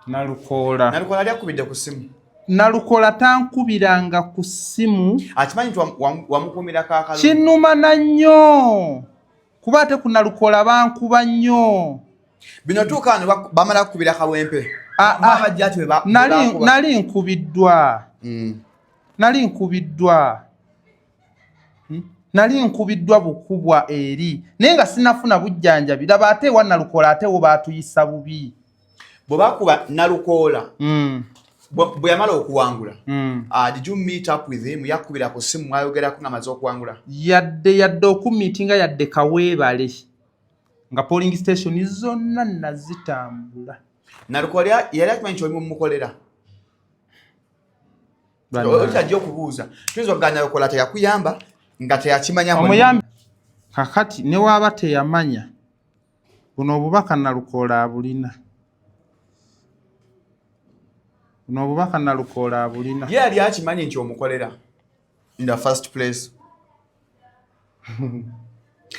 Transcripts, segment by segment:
Nalukoola. Nalukoola ali akubidde ku ssimu? Nalukola tankubiranga ku ssimu. Akimanyi nti wamukuumira kakalulu? Kinnuma na nnyo, kuba ate ku Nalukola bankuba nnyo. Bino tuuka wano bamala kukubira Kawempe. Ah, ah. Abajja ati Nali bwe bakuba. Nali nkubiddwa. Nali nkubiddwa. Nali nkubiddwa bukubwa eri, naye nga sinafuna bujjanjabi. Laba ate ewa Nalukola, ate wo baatuyisa bubi. Bwe bakuba Nalukoola, bwe yamala okuwangula, did you meet up with him? Yakubira ku ssimu, mwayogerako nga amaze okuwangula? Yadde okumiitinga, yadde kaweebale, nga polling station zonna nazitambula. Nalukoola yali akimanyi nti oli mumukolera? Okyajja okubuuza, tuyinza okugamba Nalukoola teyakuyamba nga teyakimanya? Omuyambi kakati ne waaba teyamanya, buno obubaka Nalukoola abulina, buno obubaka Nalukoola abulina. Ye yali akimanyi nti omukolera in the first place?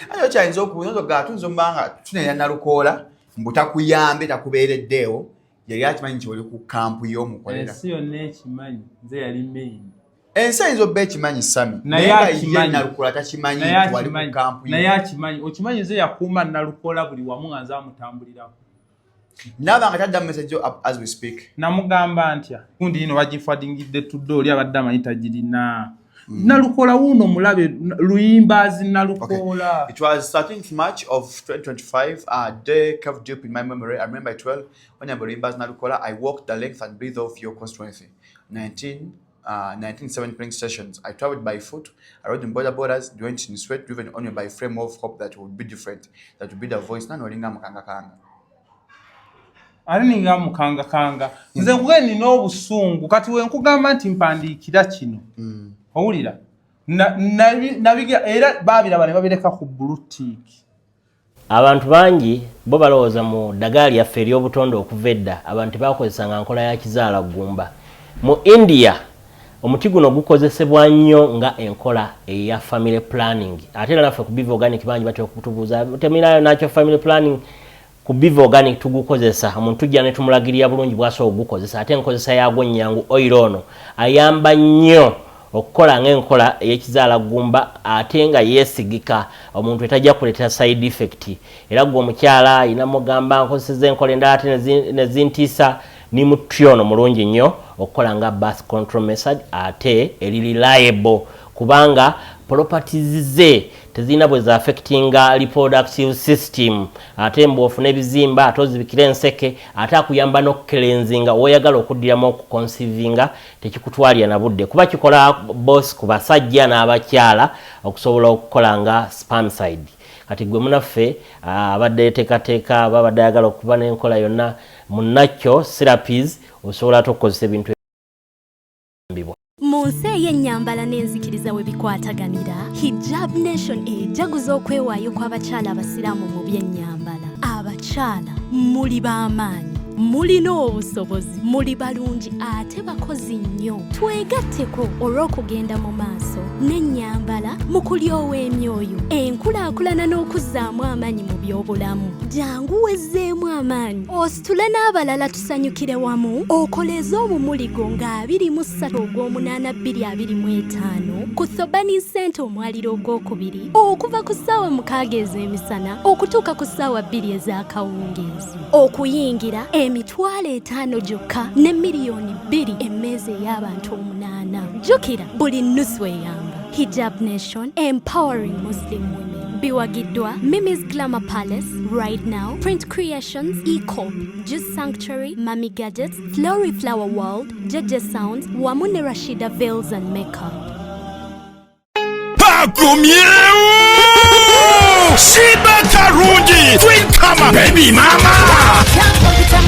Aye okyayinza okubuuza oga tuyinza omuba nga tunenya Nalukoola mbu takuyambe, takubeereddeewo. Yali akimanyi nti oli ku camp y'omukolera? Ensi yonna ekimanyi, nze yali main. Ensi ayinza obba ekimanyi, Sami, Naye naye nga ye akimanyi. Nalukoola takimanyi Naye nti wali ku akimanyi. camp ye. Naye akimanyi. Okimanyi nze yakuuma Nalukoola buli wamu nga nze amutambulirako. Naaba nga tadda message yo up as we speak. Namugamba ntya gundi yino bagiforwardingidde tudde, oli abadde amanyi tagirina. Nalukola wuuno mulabe Luyimbazi Nalukoola. It was 13th March of 2025, a day carved deep in my memory. I remember it well. When I was Nalukola, I walked the length and breadth of your constituency. 19 7 polling stations. I traveled by foot. I rode in boda bodas, drenched in sweat, driven only by flame of hope that would be different, that would be the voice. Nani olinga mukanga kanga. Ate ninga mukangakanga, nze nkuge nina obusungu. Kati we nkugamba nti mpandiikira kino, owulira? Nabiga era babiraba ne babireka ku blue tick. Abantu bangi bo balowooza mu ddagala lyaffe ery'obutonde. Okuva edda abantu tebakozesanga nkola ya kizaala ggumba. Mu India omuti guno gukozesebwa nnyo nga enkola eya family planning. Ate era naffe ku Biva Organic bangi batera okutubuuza, "Teminayo nakyo family planning?" Ku Biva Organic tugukozesa, omuntu tujja ne tumulagirira bulungi bwasobola okugukozesa, ate enkozesa yaagwo nnyangu. Oil ono ayamba nnyo okukola ng'enkola ey'ekizaala ggumba, ate nga yeesigika, omuntu etajja kuleetera side effect. Era gwe omukyala ayina mugamba, "Nkozeseza enkola endala ate nezintiisa," ni muti ono mulungi nnyo okukola nga birth control method, ate eri reliable kubanga properties ze tezirina bwe zaaffectinga reproductive system. Ate mbu ofuna ebizimba, ate ozibikira enseke, ate akuyamba n'okucleansinga. Woyagala okuddiramu okuconceivinga tekikutwalira na budde, kuba kikola both ku basajja n'abakyala okusobola okukola nga spermicide. Kati gwe munaffe abadde yeteekateeka, aba abadde ayagala okuba n'enkola yonna munakyo therapies, osobola ate okukozesa ebintu ebibwa. Mu nsi ey'ennyambala n'enzikiriza we bikwataganira, Hijab Nation ejaguza okwewaayo kw'abakyala abasiraamu mu by'ennyambala. Abakyala muli b'amaanyi, mulina obusobozi, muli balungi ate bakozi nnyo. Twegatteko olw'okugenda mu maaso n'ennyambala mu kulyowa emyoyo, enkulaakulana n'okuzzaamu amaanyi mu by'obulamu. Jangu wezzeemu amaanyi, ositule n'abalala, tusanyukire wamu. Okoleeze omumuli gwo nga 23 ogw'omunaana 2025 ku Thobani Center, omwaliro ogwokubiri, okuva ku ssaawa 6 ez'emisana okutuuka ku ssaawa 2 ez'akawungeezi. Okuyingira 500,000 gyokka ne 2 miliyoni emmeeza ey'abantu omunaana. Jjukira, buli nnusu eyamba. Hijab Nation, empowering Muslim women. Biwagiddwa Mimi's Glamour Palace, Right Now, Print Creations, Ecop, Juice Sanctuary, Mami Gadgets, Flory Flower World, JJ Sounds wamu ne Rashida Veils and Makeup. Akomyewo Sheebah Karungi, Twin Kama, Baby Mama,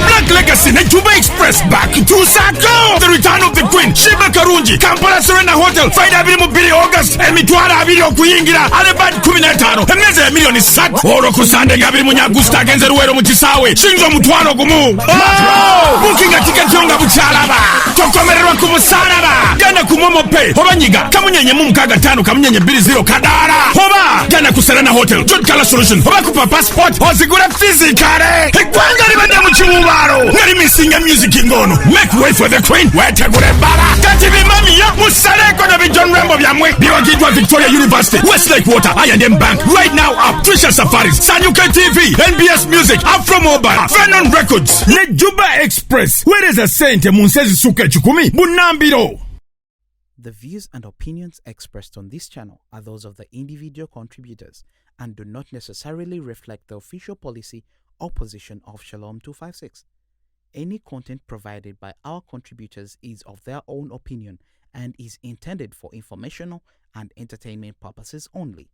Black Legacy ne Juba Express back to Sako. The return of the queen Sheebah Karungi, Kampala Serena Hotel, Friday 22 August, 20,000 okuyingira, alebad 15, emmeeza ya 3 miliyoni. Olwo ku Sande nga 24 August agenze Luweero mu kisaawe, sinza 10,000. Oh! Bookinga tiketi yo nga bukyalaba, tokomererwa ku musalaba. Genda ku MoMo Pay oba nyiga kamunyenye mu 65 kamunyenye 20 kadaala, oba genda ku Serena Hotel, John Color Solution, oba ku Papa Sport ozigule physically. Eggwanga libadde mu kiwubaalo nga limisinga music ng'ono "Make Way for the Queen". Wetegula ebbala kati bimamiya musaleeko ne bi John Rambo byammwe. Biwagiddwa Victoria University, Westlake Water, I&M Bank, Right Now App, Trisha Safaris, Sanyuke TV, NBS Music, Afro Mobile, Venon Records ne Juba Express. Weereza ssente mu nsi ezisukka 100 bunnambiro. The views and opinions expressed on this channel are those of the individual contributors and do not necessarily reflect the official policy or position of Shalom 256. Any content provided by our contributors is of their own opinion and is intended for informational and entertainment purposes only.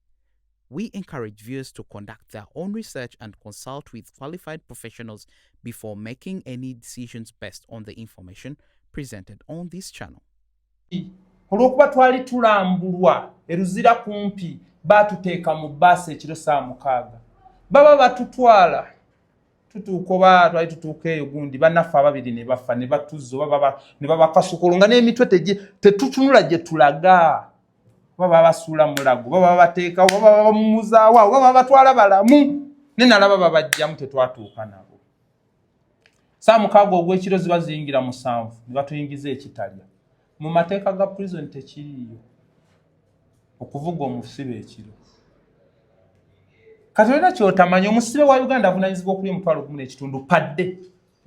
We encourage viewers to conduct their own research and consult with qualified professionals before making any decisions based on the information presented on this channel. Olw'okuba twali tulambulwa eruzira kumpi, baatuteeka mu bbaasi ekiro saa 6, baba batutwala tutuuka oba twali tutuuka eyo gundi, bannaffe ababiri ne bafa ne batuzza oba ne babakasukolo nga n'emitwe tetutunula gye tulaga, oba babasuula mulago, oba babateekawo, oba babamumuzaawo, oba babatwala balamu, ne nalaba babajjamu, tetwatuuka nabo. Saa 6 ogw'ekiro ziba ziyingira 7 ne batuyingiza ekitalya. Mu mateeka ga prison tekiriiyo okuvuga omusibe ekiro. Kati olina kyotamanya, omusibe wa Uganda avunanyizibwa okulya 1.5 emutwalo padde,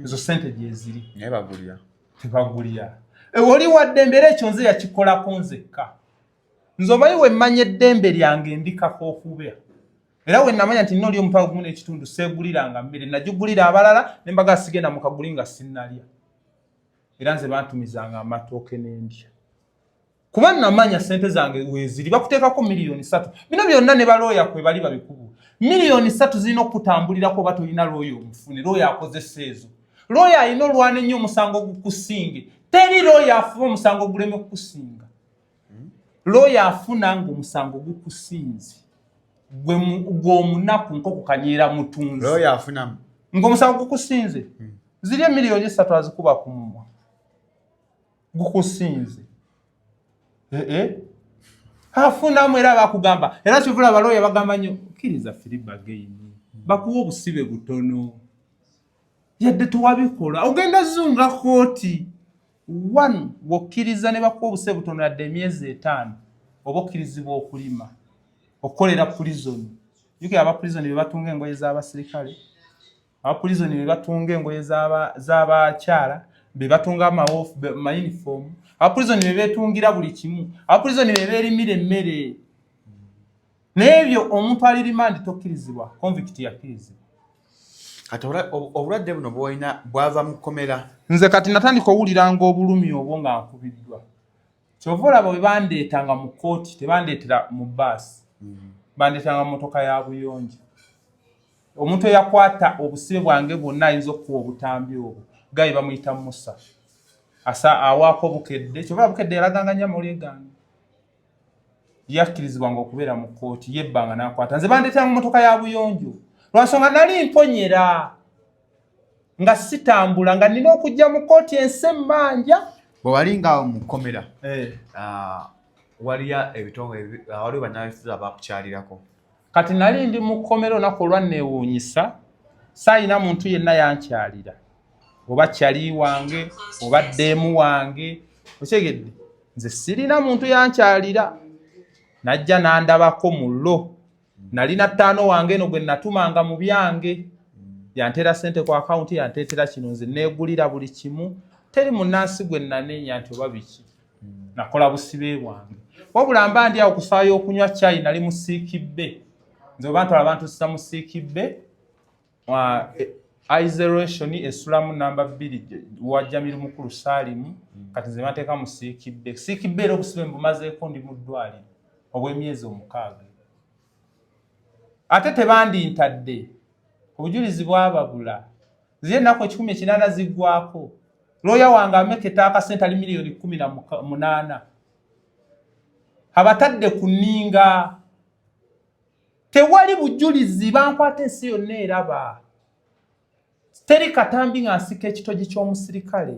ezo sente gyeziri. Naye bagulya? Tebagulya. Oli waddembe, era ekyo nze yakikolako nzekka. Nze omanyi wemmanya eddembe lyange, ndikako okuba era we namanya nti nina oli 1.5 emutwalo, seeguliranga mmere, nagigulira abalala ne mbaga sigenda mu kaguli nga sinnalya. Era nze bantumizanga amatooke n'endya kuba namanya sente zange weeziri. Bakuteekako miliyoni 3, bino byonna ne balooya kwe bali babikubu. Miliyoni 3 zirina okutambulirako oba tolina looya omufune. Looya akozesa ezo, looya alina olwana ennyo omusango gukusinge. Teri looya afuba omusango guleme kukusinga. Looya afuna ng'omusango gukusinze gwe omunaku nk'okukanyiira mutunzi. Looya afunamu? Ng'omusango gukusinze, ziri emiliyoni 3 azikuba ku mumwa, gukusinze. Ee, afunamu era bakugamba, era kivula balooya bagamba nnyo, kkiriza plea bargain, bakuwa obusibe butono yadde tewabikola, ogenda zunga kooti. One, wokkiriza ne bakuwa obusibe butono yadde emyezi 5, oba okkirizibwa okulima okukolera prison. Jukira aba prison be batunga engoye z'abasirikale, aba prison be batunga engoye z'abakyala, be batunga amayunifoomu, aba prison be beetungira buli kimu, aba prison be beerimira emmere. N'ebyo omuntu ali remand tokkirizibwa, convict yakkirizibwa. Kati obulwadde buno bwolina bwava mu kkomera? Nze kati natandika owuliranga obulumi obwo nga nkubiddwa. Kyova olaba bwe bandeetanga mu kkooti, tebandeetera mu baasi, bandeetanga mu motoka ya buyonjo. Omuntu eyakwata obusibe bwange bwonna ayinza okukuwa obutambi obwo, gayi bamuyita Musa asa awaako Bukedde. Kyova Bukedde yalaganga nnyo amawulire gange. Yakkirizibwanga okubeera mu kkooti yebbanga n'akwata. Nze bandeetanga mu motoka ya buyonjo lwansonga nali mponyera nga sitambula, nga nina okujja mu kkooti ensi emmanja. Bwe wali nga mu kkomera, Eh. Waliyo ebitongole waliwo bannabyabufuzi abakukyalirako? Kati nali ndi mu kkomera olunaku olwanneewuunyisa, saayina muntu yenna yankyalira, oba kyali wange oba ddeemu wange, okyegedde? Nze sirina muntu yankyalira najja n'andabako mu lo. Nalina ttaano wange eno gwe natumanga mu byange, yanteera sente ku akawunti, yanteetera kino, nze neegulira buli kimu. Teri munnansi gwe nanenya nti oba biki, nakola busibe bwange. Wabula mba ndi awo kusaayo okunywa caayi, nali mu sick bay. Nze oba ntwala bantuusa mu sick bay, isolation esulamu namba 2 wa Jamiru Mukulu Saalimu. Kati nze banteeka mu sick bay. Sick bay era obusibe mbumazeeko, ndi mu ddwaliro obw'emyezi 6. Ate tebandintadde, obujulizi bwababula. Ziri ennaku 180 ziggwako, looya wange ameketa akasente ali miliyoni 18 abatadde ku nninga. Tewali bujulizi, bankwata ensi yonna eraba. Teri katambi nga nsika ekitogi ky'omusirikale.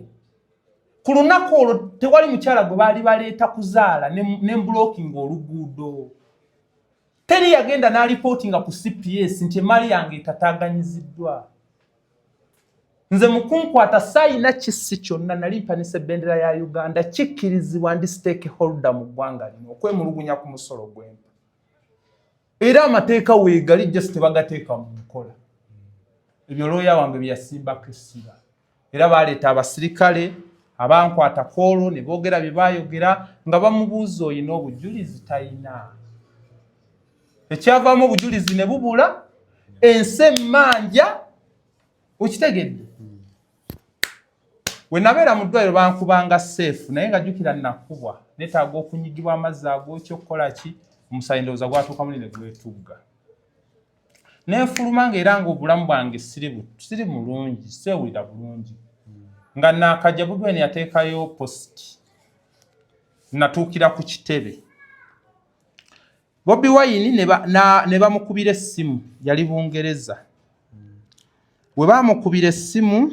Ku lunaku olwo tewali mukyala gwe baali baleeta kuzaala ne mblockinga oluguudo. Teri yagenda n'alipootinga ku CPS nti emaali yange etataaganyiziddwa. Nze mu kunkwata saayina kissi kyonna, nali mpanisa ebendera ya Uganda. Kikkirizibwa, ndi stakeholder mu ggwanga lino okwemulugunya ku musolo gwempa, era amateeka weegali, just tebagateeka mu nkola. Ebyo looya wange bye yasimbako essira, era baleeta abasirikale abankwata kwolwo ne boogera bye baayogera nga bamubuuza, "Oyina obujulizi?" Tayina. Ekyavaamu obujulizi ne bubula, ensi emmanja. Okitegedde? We nabeera mu ddwaliro bankubanga seefu, naye nga jjukira nakubwa, neetaaga okunyigibwa amazzi agookya okukola ki, omusaayi ndowooza gwatuuka muli ne gwetugga. Nenfuluma ngaera nga obulamu bwange siri mulungi, seewulira bulungi. Nga naakajja, Bobi Wine yateekayo post. Natuukira ku kitebe Bobi Wine ne bamukubira essimu, yali Bungereza. Bwe baamukubira essimu,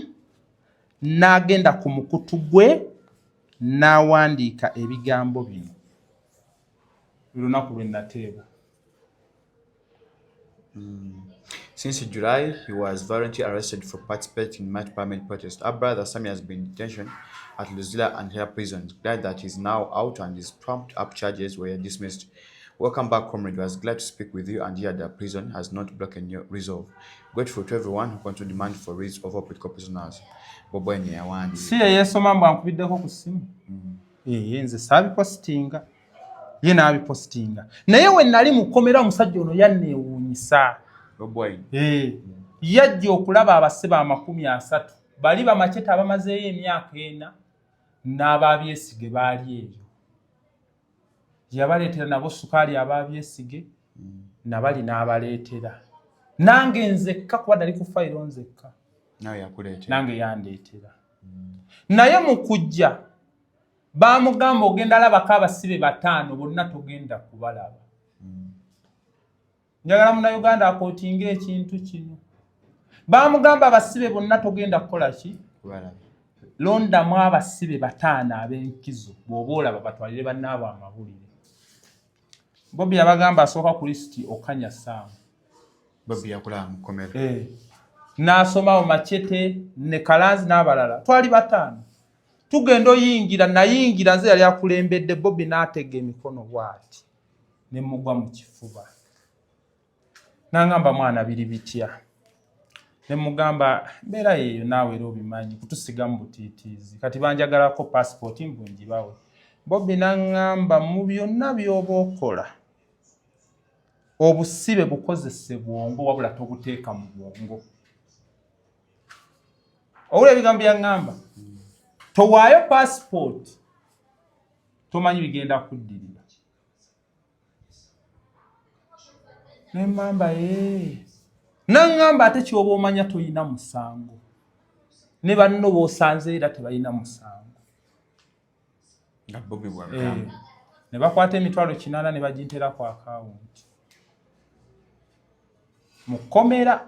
n'agenda ku mukutu gwe n'awandiika ebigambo bino, olunaku lwe nateebwa. Since July, he was violently arrested for participating in multi parliament protest. Our brother Sammy has been in detention at Luzira and Hare prisons. Glad that he's now out and his trumped up charges were dismissed. Welcome back, comrade. Was glad to speak with you and hear that prison has not broken your resolve. Grateful to everyone who continue to demand for release of all political prisoners. Bobi Wine yawandiika. Si ye yeesoma mbu ankubiddeko ku ssimu? Ee, nze saabipositinga, ye n'abipositinga. Naye we nali mukomera, omusajja ono yanneewuunyisa. Bobi Wine. Ee, yajja okulaba abasibe 30 bali bamakyeta abamazeeyo emyaka 4 n'ababyesige baali eyo. Yabaleetera nabo sukaali, ababyesige nabali n'abaleetera. Nange nzekka, kuba nali ku fayiro nzekka. Nawe yakuleetera. Nange yandeetera. Naye mu kujja baamugamba, "Ogenda alabako abasibe bataano, bonna togenda kubalaba." Njagala Munnayuganda akootinga ekintu kino. Baamugamba, "Abasibe bonna togenda kukola ki?" Kubalaba. "Londamu abasibe bataano ab'enkizo, bw'oba olaba batwalire bannaabwe amawulire." Bobi yabagamba asooka ku lisiti Okanya Saamu. Bobi yakulaba mu kkomera. Eh. N'asomawo Machete ne Kalanzi n'abalala, twali bataano. Tugenda oyingira, nayingira nze yali akulembedde. Bobi n'atega emikono bw'ati ne mugwa mu kifuba, n'angamba, "Mwana, biri bitya?" Ne mugamba, "Mbeera yeeyo, naawe era obimanyi, kutusiga mu butiitiizi. Kati banjagalako pasipooti mbu ngibawe." Bobi n'aŋŋamba, "Mu byonna by'oba okola, obusibe bukozese bwongo, wabula tobuteeka mu bwongo." Owulira ebigambo byaŋŋamba? "Towaayo pasipooti, tomanyi bigenda kuddirira." Nemmamba ye naŋŋamba, "Ate kyoba omanya toyina musango, ne banno b'osanze era tebalina musango." Nga Bobi bwagamba. Eh, ne bakwata 800,000 ne bagintera ku akawunti mu kkomera,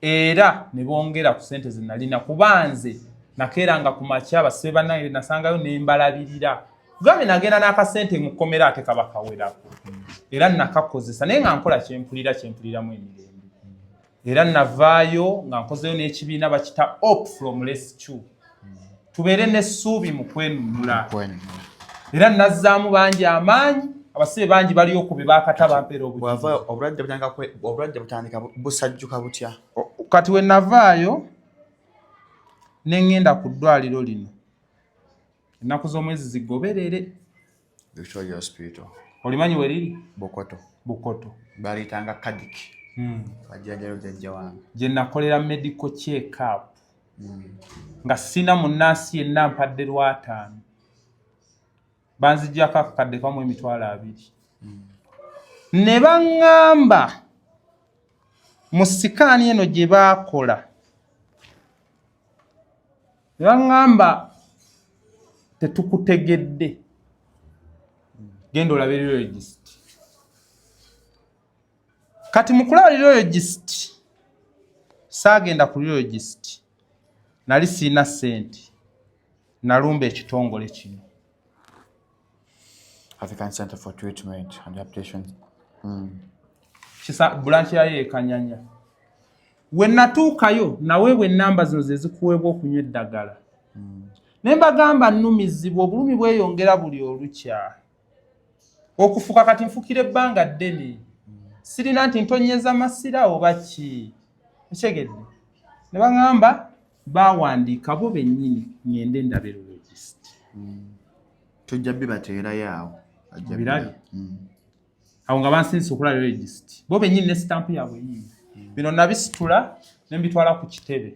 era ne bongera ku sente ze nalina, kuba nze nakeeranga ku makya, abasibe bannange nasangayo ne mbalabirira. Gambye nagenda n'akasente mu kkomera, ate kaba kawerako, era nakakozesa, naye nga nkola kyempulira, kyempuliramu emirembe. Era navaayo nga nkozeyo n'ekibiina bakita Hope from Rescue, tubeere n'essuubi mu kwenunula. Kwenunula. Era nazzaamu bangi amaanyi, abasibe bangi bali okube bakata bampeera obujulizi. Bw'ava obulwadde butandika busajjuka butya? Kati we navaayo ne ŋŋenda ku ddwaliro lino, ennaku z'omwezi zigoberere. Victoria Hospital. Olimanyi we riri? Bukoto. Bukoto. Baliyitanga Kadik. Bajjanjalo jjajja wange. Gye nakolera medical check up nga sina munnansi yenna mpadde lwataano, banzijjako akakadde kamu 20,000, ne baŋŋamba mu scan eno gye baakola, ne baŋŋamba, "Tetukutegedde, genda olabe radiologist." Kati mu kulaba radiologist, Saagenda ku urologist, nali siina ssente, nalumba ekitongole kino. African Center for Treatment and Rehabilitation. Kisa branch yayo ekanyanya. We natuukayo naweebwa ennamba zino ze zikuweebwa okunywa eddagala. Ne mbagamba nnumizibwa, obulumi bweyongera buli olukya. Okufuka kati nfukira ebbanga ddene. Sirina nti ntonyeza masira oba ki. Okitegedde? Ne baŋŋamba baawandiika bo bennyini ŋŋende ndabe urologist. Tujja bibateerayo awo. Bajja Obirabye? Awo nga bansindise okulaba urologist. Bo bennyini ne sitampu yaabwe yiiyo. Bino nabisitula ne mbitwala ku kitebe.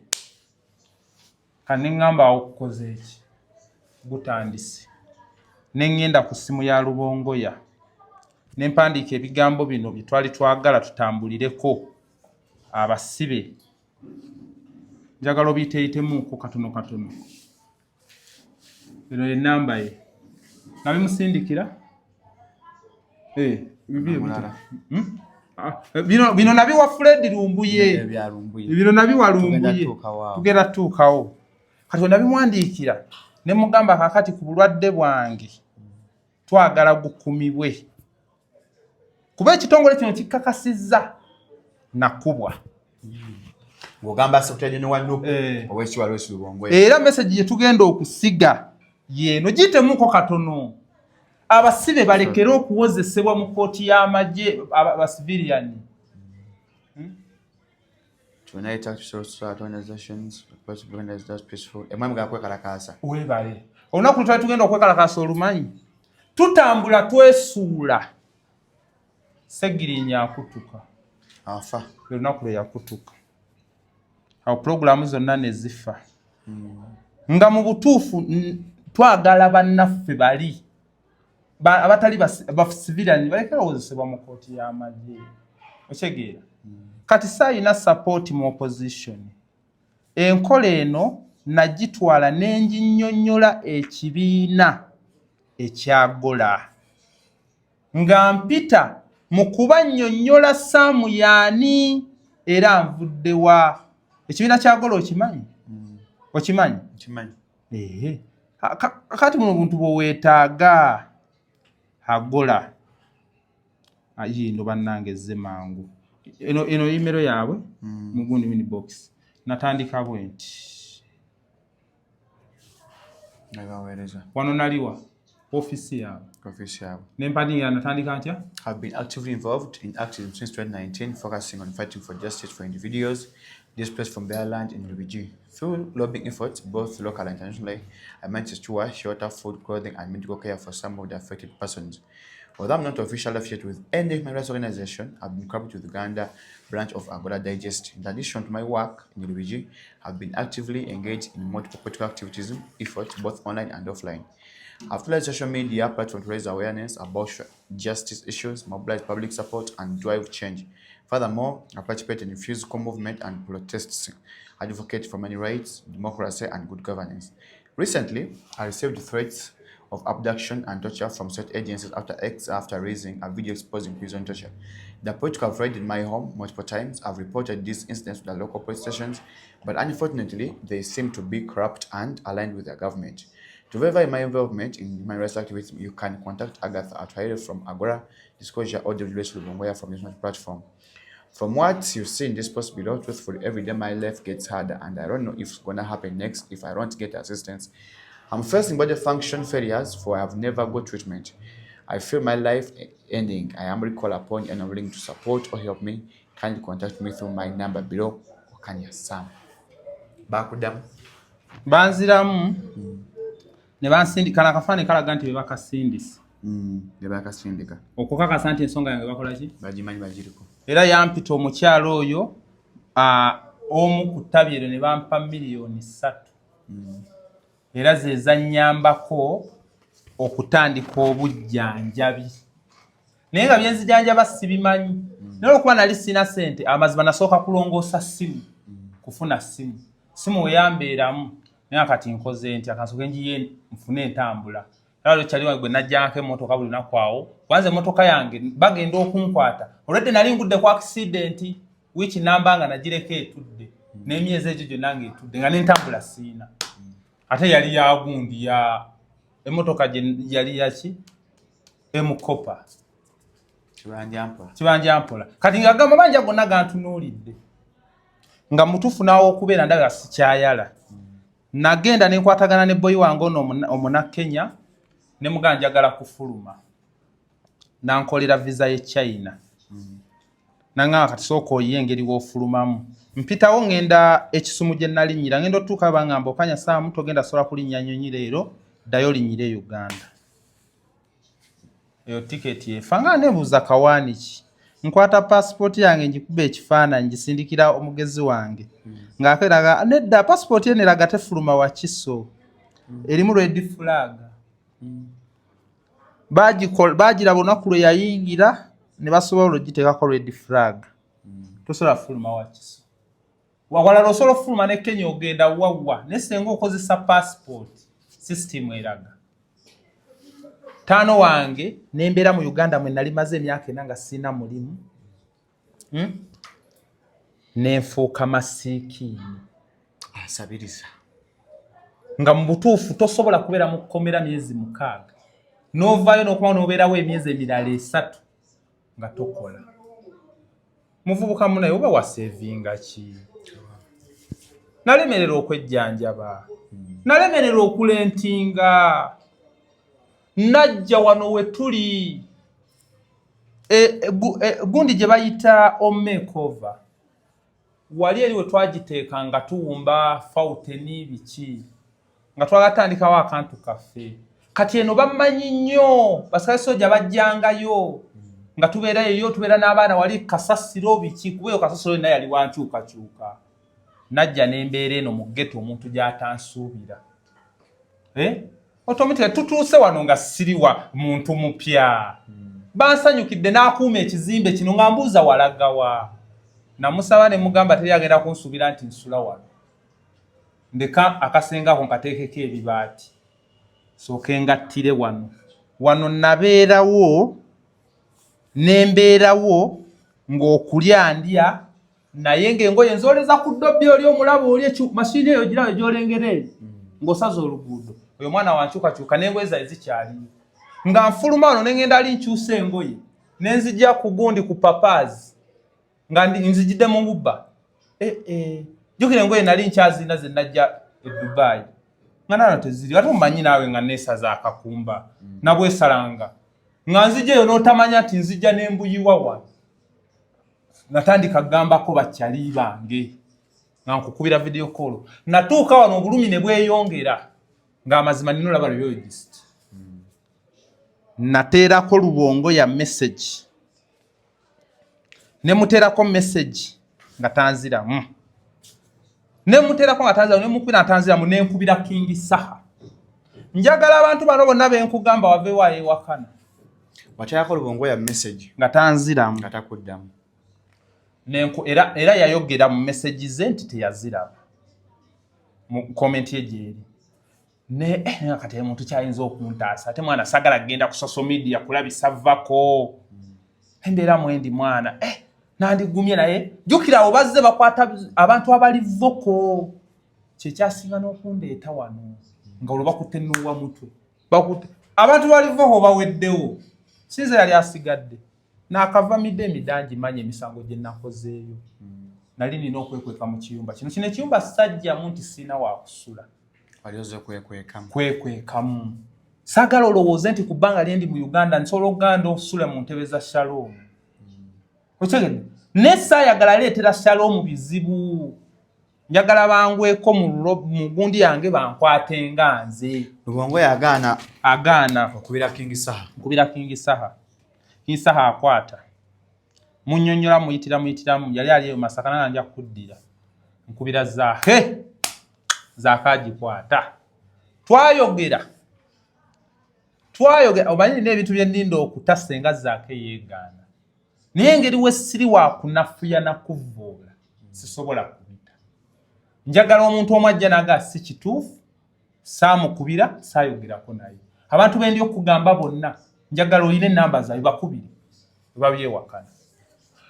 Kati ne ŋŋamba awo kukoze eki? Gutandise. Ne ŋŋenda ku ssimu ya Lubongoya. Ne mpandiika ebigambo bino bye twali twagala tutambulireko abasibe. Njagala obiyiteeyitemuuko katono katono. Eno ye nnamba ye. Nabimusindikira? Eh, Omulala. Ah, bino nabiwa Fred Lumbuye. Ebya Lumbuye. Bino nabiwa Tugenda Lumbuye. tuukawo awo. Tugenda tuukawo. Kati we nabimuwandiikira ne mugamba kaakati ku bulwadde bwange twagala gukumibwe. Kuba ekitongole kino kikakasizza nakubwa. Ng'ogamba Secretary General wa NUP Eh. Oweekitiibwa Lewis Lubongoya. Era message gye tugenda okusiga yeeno giyitemuuko katono. Abasibe balekere okuwozesebwa mu kkooti y'amagye aba civilian. To United Social Organizations, possible organized peaceful. Emwe mugala kwekalakaasa. Weebale. Olunaku lwe twali tugenda okwekalakaasa olumanyi. Tutambula twesuula. Segirinya akutuka. Afa. Olunaku lwe yakutuka. Awo pulogulaamu zonna ne zifa. Nga mu butuufu twagala bannaffe bali abatali ba civilian balekere okuwozesebwa mu kkooti y'amagye. Okitegeera? Kati saayina support mu opposition. Enkola eno nagitwala ne nginnyonnyola ekibiina ekyagola. Nga mpita mu kubannyonnyola Saamu y'ani era nvudde wa. Ekibiina kya Gola okimanyi? Okimanyi? Nkimanyi. Ehe. Kati buno buntu bwe weetaaga agola. Yiino bannange ezze mangu. Eno email yaabwe mu gundi inbox. Natandika bwe nti. Nabaweereza. Wano naliwa ofiisi yaabwe. Ofiisi yaabwe. Ne mpandiika natandika ntya? Have been actively involved in activism since 2019, focusing on fighting for justice for individuals displaced from their land in Lubigi. Through lobbying efforts, both local and internationally, I managed to secure shelter, food, clothing, and medical care for some of the affected persons. Although I'm not officially affiliated with any human rights organization, I've been collaborating with Uganda branch of Angola Digest. In addition to my work in Lubigi, I've been actively engaged in multiple political activism efforts, both online and offline. I've utilized social media platforms to raise awareness about justice issues, mobilize public support, and drive change. Furthermore, I participate in physical movement and protests, advocate for many rights, democracy, and good governance. Recently, I received threats of abduction and torture from state agencies after raising a video exposing prison torture. The police have raided my home multiple times. I've reported these incidents to the local police stations, but unfortunately, they seem to be corrupt and aligned with the government. To verify my involvement in human rights activism, you can contact Agatha Atuhaire from Agora Disclosure or W. Lubongoya from the National Platform. From what you see in this post below, truthfully, every day my life gets harder and I don't know if it's gonna happen next if I don't get assistance. I'm facing body function failures for I have never got treatment. I feel my life ending. I am call upon and I'm willing to support or help me. Kindly contact me through my number below. Okanya Sam. Bakuddamu. Banziramu ne bansindika nakafaananyi kalaga nti be bakasindise. Ne bakasindika. Okukakasa nti ensonga yange bakola ki? Bagimanyi bagiriko. Era yampita omukyalo oyo omu ku ttabi eryo ne bampa 3 miliyoni. Era ze zannyambako okutandika obujjanjabi. Naye nga byenzijanjaba sibimanyi. Naye olwokuba nali sina ssente, amazima nasooka kulongoosa ssimu, kufuna ssimu. Simu we yambeeramu naye kati nkoze ntya kansooke ngiye nfune entambula. Era waliwo kyali wange gwe najjangako emmotoka buli lunaku awo. Kwanza emmotoka yange bagenda okunkwata. Olwedde nali ngudde ku accident wiiki namba nga nagireka etudde. N'emyezi egyo gyonna ng'etudde nga nentambula siina. Ate yali yagundi ya emmotoka gye yali yaki emukopa. Kibanja mpola. Kibanja mpola. Kati nga gamba mabanja gonna gantunuulidde nga mutuufu n'awokubeera ndabika sikyayala. Nagenda nenkwatagana ne boyi wange ono omuna Kenya ne mugamba njagala kufuluma, nankolera visa ye China. Nangamba kati sooka oyiye engeri w'ofulumamu. Mpitawo ngenda ekisumu gye nalinnyira, ngenda otuuka bangamba okanya saamu togenda sobola kulinnya nnyonyi leero, ddayo olinyire Uganda. Eyo tiketi efa nga nebuuza kawaani ki. Nkwata pasipooti yange ngikuba ekifaananyi ngisindikira omugezi wange ng'akeraga nedda pasipooti eno eraga tefuluma Wakiso, erimu red flag. Baagiraba olunaku lwe yayingira ne basobola ogiteekako red flag, tosobola fuluma Wakiso. Wawalala osobola okufuluma ne Kenya ogenda wawa, naye senga okozesa passport system eraga. Taano wange nembeera mu Uganda mwe nali maze emyaka 4 nga sirina mulimu, Nenfuuka masiikiini. Asabiriza. Nga mu butuufu tosobola kubeera mu kkomera myezi 6 n'ovaayo n'okuba n'obeerawo emyezi emirala 3 nga tokola. Muvubuka munaye oba wasevinga ki? Nalemererwa okwejjanjaba, nalemererwa okulentinga, najja wano we tuli gundi gye bayita omakeover wali eri we twagiteeka nga tuwumba fountain biki nga twagatandikawo akantu kaffe. Kati eno bamanyi nnyo basikale soja bajjangayo nga tubeera eyo, tubeera n'abaana wali kasasiro biki, kuba eyo kasasiro yonna yali wankyukakyuka. Najja n'embeera eno mu ghetto omuntu gy'atansuubira. Automatically tutuuse wano nga siriwa muntu mupya. Bansanyukidde n'akuuma ekizimbe kino nga mbuuza walagawa. Namusaba ne mugamba teri agenda kunsuubira nti nsula wano. Ndeka akasenge ako nkateekeko ebibaati. Sooke ngattire wano. Wano nabeerawo ne mbeerawo ng'okulya ndya naye ng'engoye nzooleza ku ddobbi oli omulaba oli mashini eyo giraba gy'olengera eyo ng'osaza oluguudo. Oyo mwana wankyukakyuka n'engoye zaye zikyaliyo. Nga nfuluma wano ne ngenda ali nkyusa engoye ne nzija ku gundi ku papaazi nga nzijidde mu bubba. Jjukira engoye nali nkyazirina ze najja e Dubai nga nano teziri, ate omanyi naawe nga neesaza akakumba nabwesalanga nga nzija eyo n'otamanya nti nzija n'embuyiwa wano. Natandika kugambako bakyali bange nga nkukubira video call. Natuuka wano obulumi ne bweyongera ng'amazima nina olaba radiologist. Nateerako lubongo ya message ne muteerako message nga tanziramu, ne muteerako nga tanziramu, ne mukubira nga tanziramu, ne nkubira King Saha. Njagala abantu bano bonna be nkugamba waveewo ayewakana. Wateerako lubongo ya message nga tanziramu, nga takuddamu. Era yayogera mu message ze nti teyaziraba mu comment ye gyeri. Ne kati omuntu kyayinza okuntaasa ate mwana sagala kugenda ku social media kulabisa vako embeera mwendi mwana nandigumye. Naye jjukira abo bazze bakwata abantu abali voko, kyekyasinga n'okundeeta wano nga olwo bakutte nuwa mutwe, bakutte abantu bali voko baweddewo, sinze yali asigadde naakava midde emidangi manya emisango gye nakozeeyo. Nali nina okwekweka mu kiyumba kino ekiyumba sajjamu nti siina wakusula. Wali ozze kwekwekamu. Kwekwekamu. Saagala olowooze nti ku bbanga lyendi mu Uganda nsobola okuganda osule mu ntebe za Shalom. Okitegedde? Naye saayagala leetera Shalom bizibu. Njagala bangweko mu gundi yange bankwate nga nze. Lubongo yagaana. Agaana. Okubira King Saha. Nkubira King Saha. King Saha akwata. Munnyonnyola muyitiramu yali ali eyo Masaka nanga nja kuddira. Nkubira Zaake. Zaake agikwata. Twayogera. Twayogera omanyi nina ebintu bye nninda okuta senga Zaake yeegaana. Naye engeri we siri wa kunafuya na kuvvoola sisobola kubita. Njagala omuntu omu ajja n'agaa si kituufu, saamukubira, saayogerako naye. Abantu be ndi okugamba bonna njagala olina ennamba zaabwe bakubire babyewakana.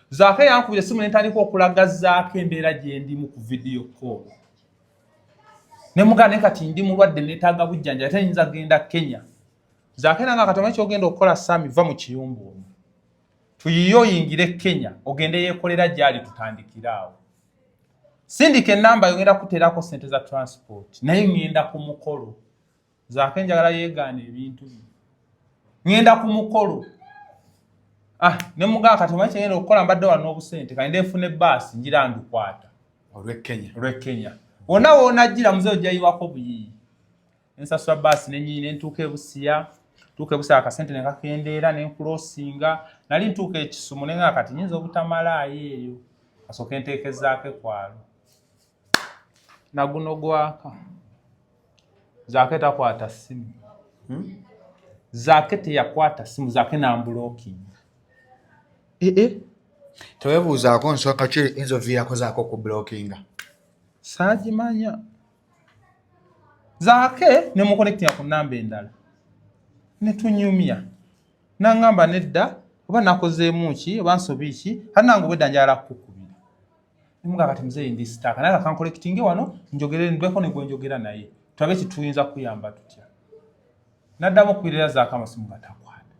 Zaake yankubira essimu nentandika okulaga Zaake embeera gyendimu ku video call, nemugamba naye kati ndi mulwadde, neetaaga bujjanja, ate nyinza kugenda Kenya. Zaake nanga kati omanyi kyogenda okukola, Sami, va mu kiyumba omwo, tuyiye oyingire Kenya, ogende yeekolera gyali, tutandikire awo. Sindika enamba yo, ngenda kuteerako sente za transport, naye ngenda ku mukolo. Zaake njagala yeegaana ebintu bye, ngenda ku mukolo. Ah, nemugamba kati omanyi kyengenda okukola, mbadde wano n'obusente, kati ndenfuna ebbaasi ngira ndukwata olw'ekenya. Olw'ekenya wonna woonajjira muze ojjayiwako buyiyi. Ensasula baasi nenyini nentuuka ebusiya, ntuuka ebusiya akasente nekakendeera, nenkulosinga. Nali ntuuka ekisumu nenga kati nyinza obutamalaayo eyo, asooke nteekezaako ekwalo naguno gwaka. Zaake takwata ssimu. Zaake teyakwata ssimu. Zaake nambulokinga. Ee, teweebuuzaako nsonga ki eyinza oviirako zaako okubulokinga? Saagimanya. Zaake nemukonectinga ku namba endala netunyumya, naŋŋamba nedda, oba nakozeemu ki oba nsobi ki, ate nange obwedda njagala kukukubira. Nemugaa kati muzeeyi ndi stuck, naye kakankolekitinge wano njogere ndweko ne gwe njogera naye tulabe kituyinza kuyamba tutya. Naddamu okubira era Zaake amasimu nga takwata.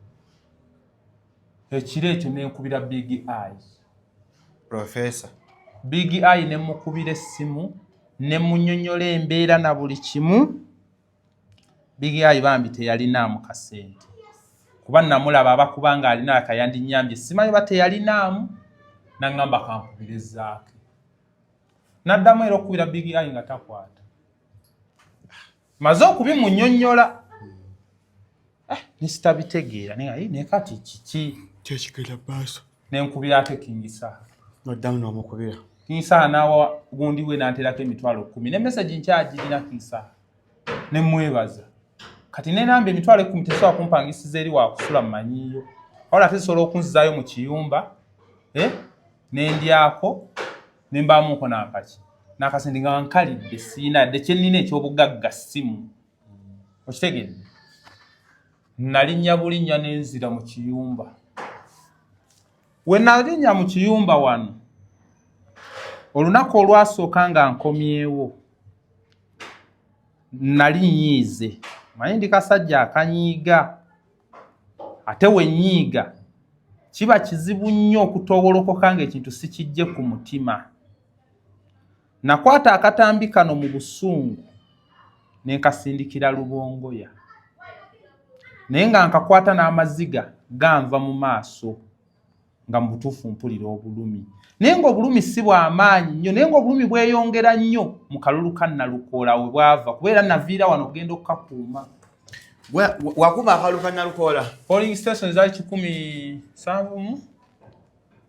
Ekiro ekyo nenkubira Big Eye. Professor. Big Eye nemukubira essimu, nemunyonyola embeera na buli kimu. Big Eye bambi teyalinaamu kasente, kuba namulaba abakuba nga alina akayandinyambye, simanyi ba teyalinaamu. Naŋŋamba kankubire Zaake. Naddamu era okukubira Big Eye nga takwata. Maze okubimunyonyola, eh, nesitabitegeera naye kati kiki? Kyekigenda maaso. Nenkubira ate King Saha. Noddamu n'omukubira. King Saha nawa gundi we nanterako 100,000 ne message nkyagirina. King Saha nemwebaza. Kati nenamba 100,000 tesobola kumpangisiza eri wakusula mmanyiyo, wabula ate zisobola okunzizaayo mu kiyumba, eh, nendyako nembaamuko nankaki nakasente nga nkalidde, siina yadde kyenina ekyobugagga ssimu. Okitegedde? Nalinnya bulinnya nenzira mu kiyumba. We nalinnya mu kiyumba wano olunaku olwasooka nga nkomyewo, nali nyiize. Manyi ndi kasajja akanyiiga, ate wenyiiga kiba kizibu nnyo okutowolokoka ng'ekintu sikijje ku mutima. Nakwata akatambi kano mu busungu ne nkasindikira Lubongoya, naye nga nkakwata n'amaziga ganva mu maaso, nga mu butuufu mpulira obulumi, naye ng'obulumi si bw'amaanyi nnyo, naye ng'obulumi bweyongera nnyo mu kalulu ka Nalukoola we bwava, kubeera naviira wano okugenda okukakuuma. Wakuba akalulu ka Nalukoola? Polling station ezaali 170,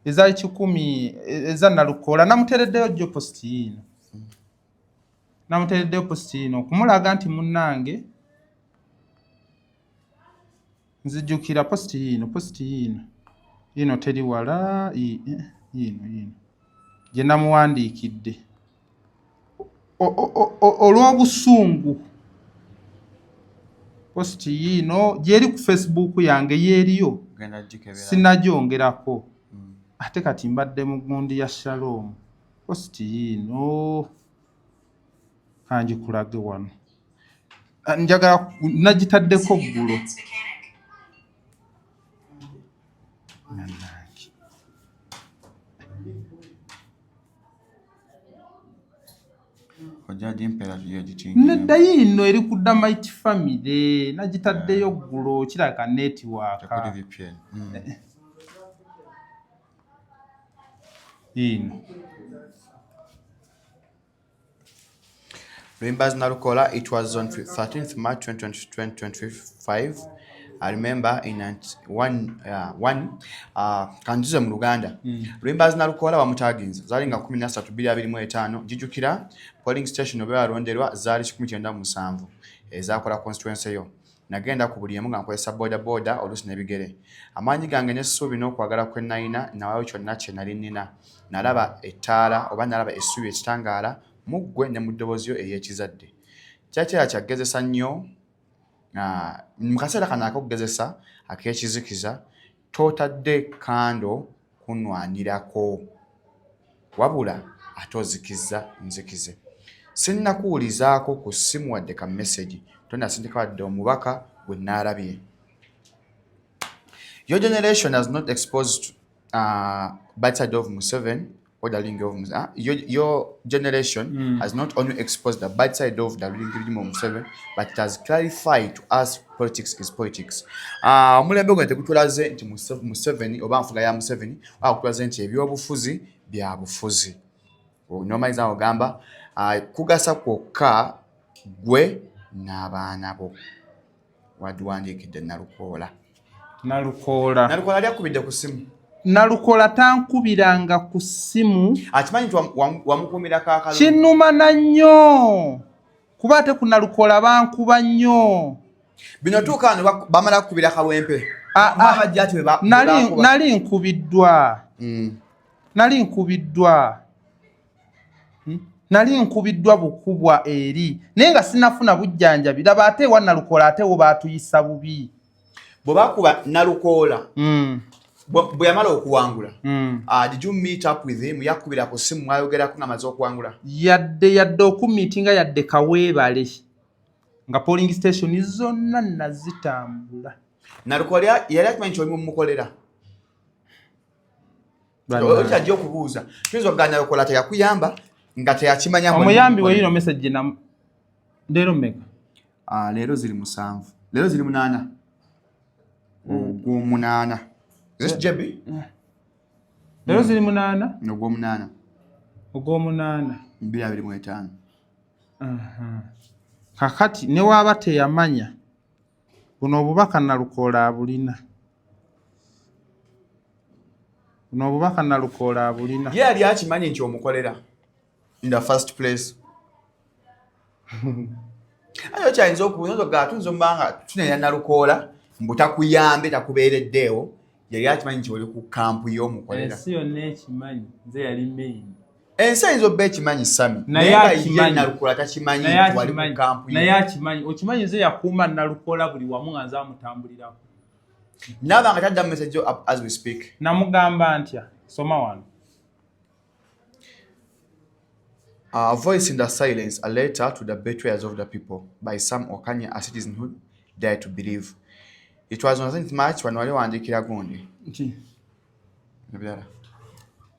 ezaali 100 eza Nalukoola. Namuteereddeyo jjo post yiino, namuteereddeyo post yiino okumulaga nti munnange nzijjukira. Post yiino, post yiino, yiino teri wala, yiino, yiino gye namuwandiikidde olw'obusungu. Post yiino gyeri ku Facebook yange, yeeriyo. Genda gikebera. Sinagyongerako ate kati mbadde mu gundi ya Shalom. Post yiino, kangikulage wano. Ah, njagala nagitaddeko ggulo. Nannange. Ojja gimpeera tugitingira. Nedda, yiino eri ku Damite Family, nagitaddeyo ggulo, kirabika network. Tekuli VPN. Yiino. Luyimbazi Nalukola, it was on 13th March 2025. I remember in one, one kanjize mu Luganda. Luyimbazi Nalukola bamutaginze zaali nga 13 2025. Njijukira polling station oba yalonderwa zaali 197 ezakola constituency yo. Nagenda ku buli emu nga nkozesa boda boda, oluusi n'ebigere. Amaanyi gange n'essuubi n'okwagala kwe nalina, nawaayo kyonna kye nali nnina. Nalaba ettaala oba nalaba essuubi, ekitangaala mu ggwe ne mu ddoboozi yo ery'ekizadde. Kyakira kyagezesa nnyo mu kaseera kano ak'okugezesa ak'ekizikiza, tootadde kando ku Kunwanirako wabula ate ozikizza nzikize. Sinnakuwulizaako ku ssimu wadde ka message, tonasindika wadde omubaka gwe naalabye. Your generation has not exposed bad side of Museveni or the ruling of your generation has not only exposed the bad side of the ruling regime of Museveni, but it has clarified to us politics is politics. Omulembe guno tegutulaze nti Museveni oba nfuga ya Museveni, kutulaze nti ebyobufuzi bya bufuzi. Nomaliza ogamba kugasa kwokka gwe n'abaana bo. Wadiwandiikidde Nalukoola. Nalukoola. Nalukoola ali akubidde ku ssimu? Nalukola tankubiranga ku ssimu. Akimanyi nti wamukuumira kaakalu? Kinnumana nnyo kuba ate ku Nalukola bankuba nnyo. Bino tuuka wano bamala kukubira Kawempe. Ah, ah. Abajja ati Nali nkubiddwa. Nali nkubiddwa. Nali nkubiddwa bukubwa eri, naye nga sinafuna bujjanjabi. Laba ate ewa Nalukola ate wo baatuyisa bubi. Bwe bakuba Nalukoola, bwe yamala okuwangula, did you meet up with him? Yakubira ku ssimu, mwayogerako ng'amaze okuwangula? Yadde okumiitinga, yadde kaweebale, nga polling station zonna nazitambula. Nalukoola yali akimanyi nti oli mumukolera? Okyajja okubuuza, tuyinza okugamba Nalukoola teyakuyamba nga teyakimanya mbu oli Omuyambi mumukolera. weyino message na leero mmeka? Ah, leero ziri 7, leero ziri 8, ogwomunaana. Is it JB? Leero ziri 8. Ogwomunaana. Ogwomunaana. 2025. Aha. Kakati ne waaba teyamanya, buno obubaka Nalukoola abulina, buno obubaka Nalukoola abulina. Ye yali akimanyi nti omukolera in the first place? Aye okyayinza okubuuza ga tuyinza omuba nga tunenya Nalukoola mbu takuyambe, takubeereddeewo. Yali akimanyi nti oli ku camp y'omukolera? Ensi yonna ekimanyi, nze yali main. Ensi ayinza obba ekimanyi, Sami, Naye naye nga ye akimanyi. Nalukoola takimanyi Naye nti wali ku akimanyi. camp ye. Naye akimanyi. Okimanyi nze yakuuma Nalukoola buli wamu nga nze amutambulirako. Naaba nga tadda message yo up as we speak. Namugamba ntya? Soma wano. A Voice in the Silence, a letter to the betrayers of the people by Sam Okanya, a citizen who dared to believe. It was on 7th March, wano wali wandiikira gundi. Nti Ebirala.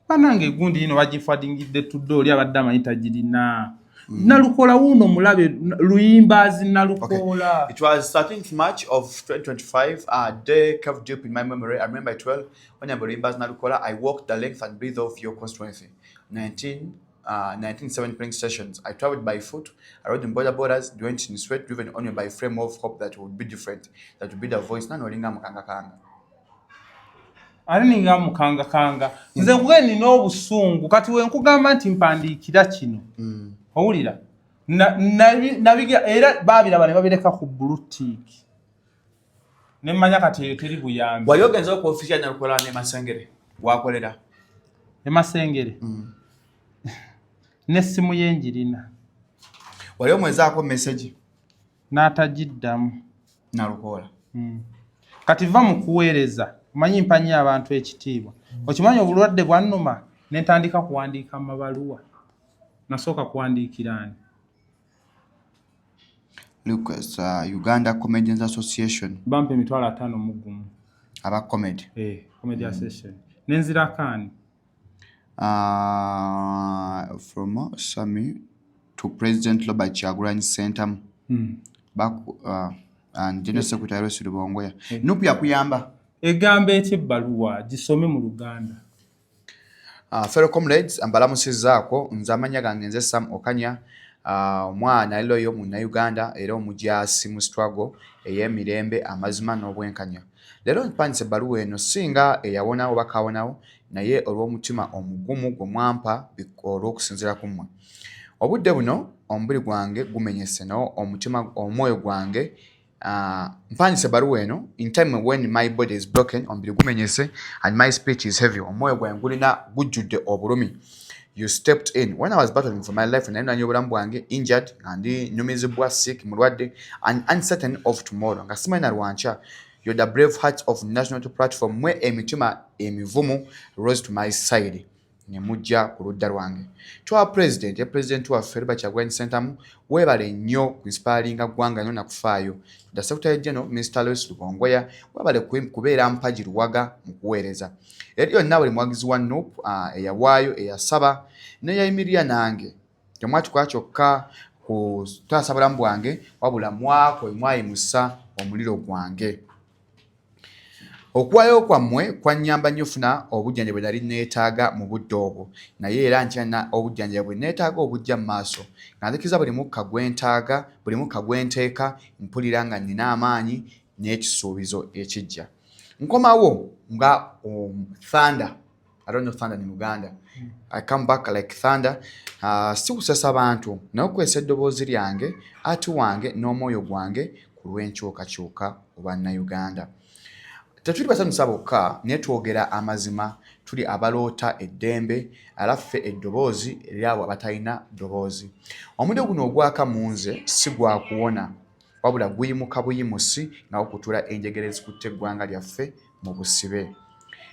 Banange, egundi yino bagifadingidde tudde, oli abadde amanyi tagirina. Nalukola wuuno mulabe Luyimbazi Nalukoola. It was 13th March of 2025, a day carved deep in my memory. I remember it well. When I was Nalukola, I walked the length and breadth of your constituency. 19 97 polling stations. I traveled by foot. I rode in boda bodas, drenched in sweat, driven only by flame of hope that would be different, that would be the voice. Nani olinga mukangakanga. Ate ninga mukangakanga, nze nkuge nina obusungu. Kati we nkugamba nti mpandiikira kino, owulira? Nabigira era baabiraba ne babireka ku blue tick, nemmanya kati eyo teri buyambi. Wali ogenze ku ofisi ya Nalukola ne Masengere wakolera? Emasengere n'essimu ye njirina. Wali omwezaako message? N'atagiddamu. Nalukoola? Kati va mu kuweereza, omanyi mpa nnyo abantu ekitiibwa. Okimanyi obulwadde bwannuma ne ntandika kuwandiika mabaluwa. Nasooka kuwandiikira ani? Request, Uganda Comedians Association. Bampa 51,000. Aba comedy. Eh, comedy association. Nenzirako ani? From Sami to President Robert Kyagulanyi Ssentamu back, and General Secretary Rose Rubongoya. NUP yakuyamba? Egamba etya ebbaluwa? Gisome mu Luganda. Fellow comrades, mbalamusizzaako. Nze amannya gange nze Sam Okanya, omwana ali loyo Munnayuganda era omujaasi mu struggle ey'emirembe, amazima n'obwenkanya. Leero mpandise ebbaluwa eno singa eyawonawo oba kawonawo, naye olw'omutima omugumu gwe mwampa olw'okusinziira ku mmwe. Obudde buno omubiri gwange gumenyese, naye omutima, omwoyo gwange, mpandise ebbaluwa eno in time when my body is broken, omubiri gumenyese, and my spirit is heavy, omwoyo gwange gulina gujjudde obulumi. You stepped in when I was battling for my life, naye nanya obulamu bwange, injured, nga ndi nyumizibwa, sick, mulwadde, and uncertain of tomorrow, nga simanyi na lwankya. You're the brave hearts of National Platform. Mwe emitima emivumu rose to my side, ne mujja ku ludda lwange. Twa president, ya president waffe Robert Kyagulanyi Ssentamu, weebale nnyo ku inspiringa ggwanga nnyo nakufaayo. The Secretary General Mr. Lewis Lubongoya, weebale kubeera mpagi luwaga mu kuweereza. Eri yonna buli muwagizi wa NUP eyawaayo, eyasaba neyayimirira nange, temwakikola kyokka kutaasa bulamu bwange, wabula mwako mwayimusa omuliro gwange. Okuwaayo kwammwe kwannyamba nnyo ofuna obujjanjabi bwe nali neetaaga mu budde obwo, naye era nkyalina obujjanjabi bwe neetaaga obujja mu maaso. Nga nzikiriza buli mukka gwe ntaaga, buli mukka gwe nteeka, mpulira nga nnina amaanyi n'ekisuubizo ekijja. Nkomawo nga thunder. I don't know thunder in Uganda. I come back like thunder. Si kusasa bantu, naye okukozesa eddoboozi lyange, ati wange n'omwoyo gwange ku lw'enkyukakyuka mu Bannayuganda. Tetuli basanyusa bokka, naye twogera amazima. Tuli abaloota eddembe, era ffe eddoboozi eryabo abatalina ddoboozi. Omuliro guno ogwaka mu nze si gwa kuwona, wabula guyimuka buyimusi nga gukutula enjegere ezikutte eggwanga lyaffe mu busibe.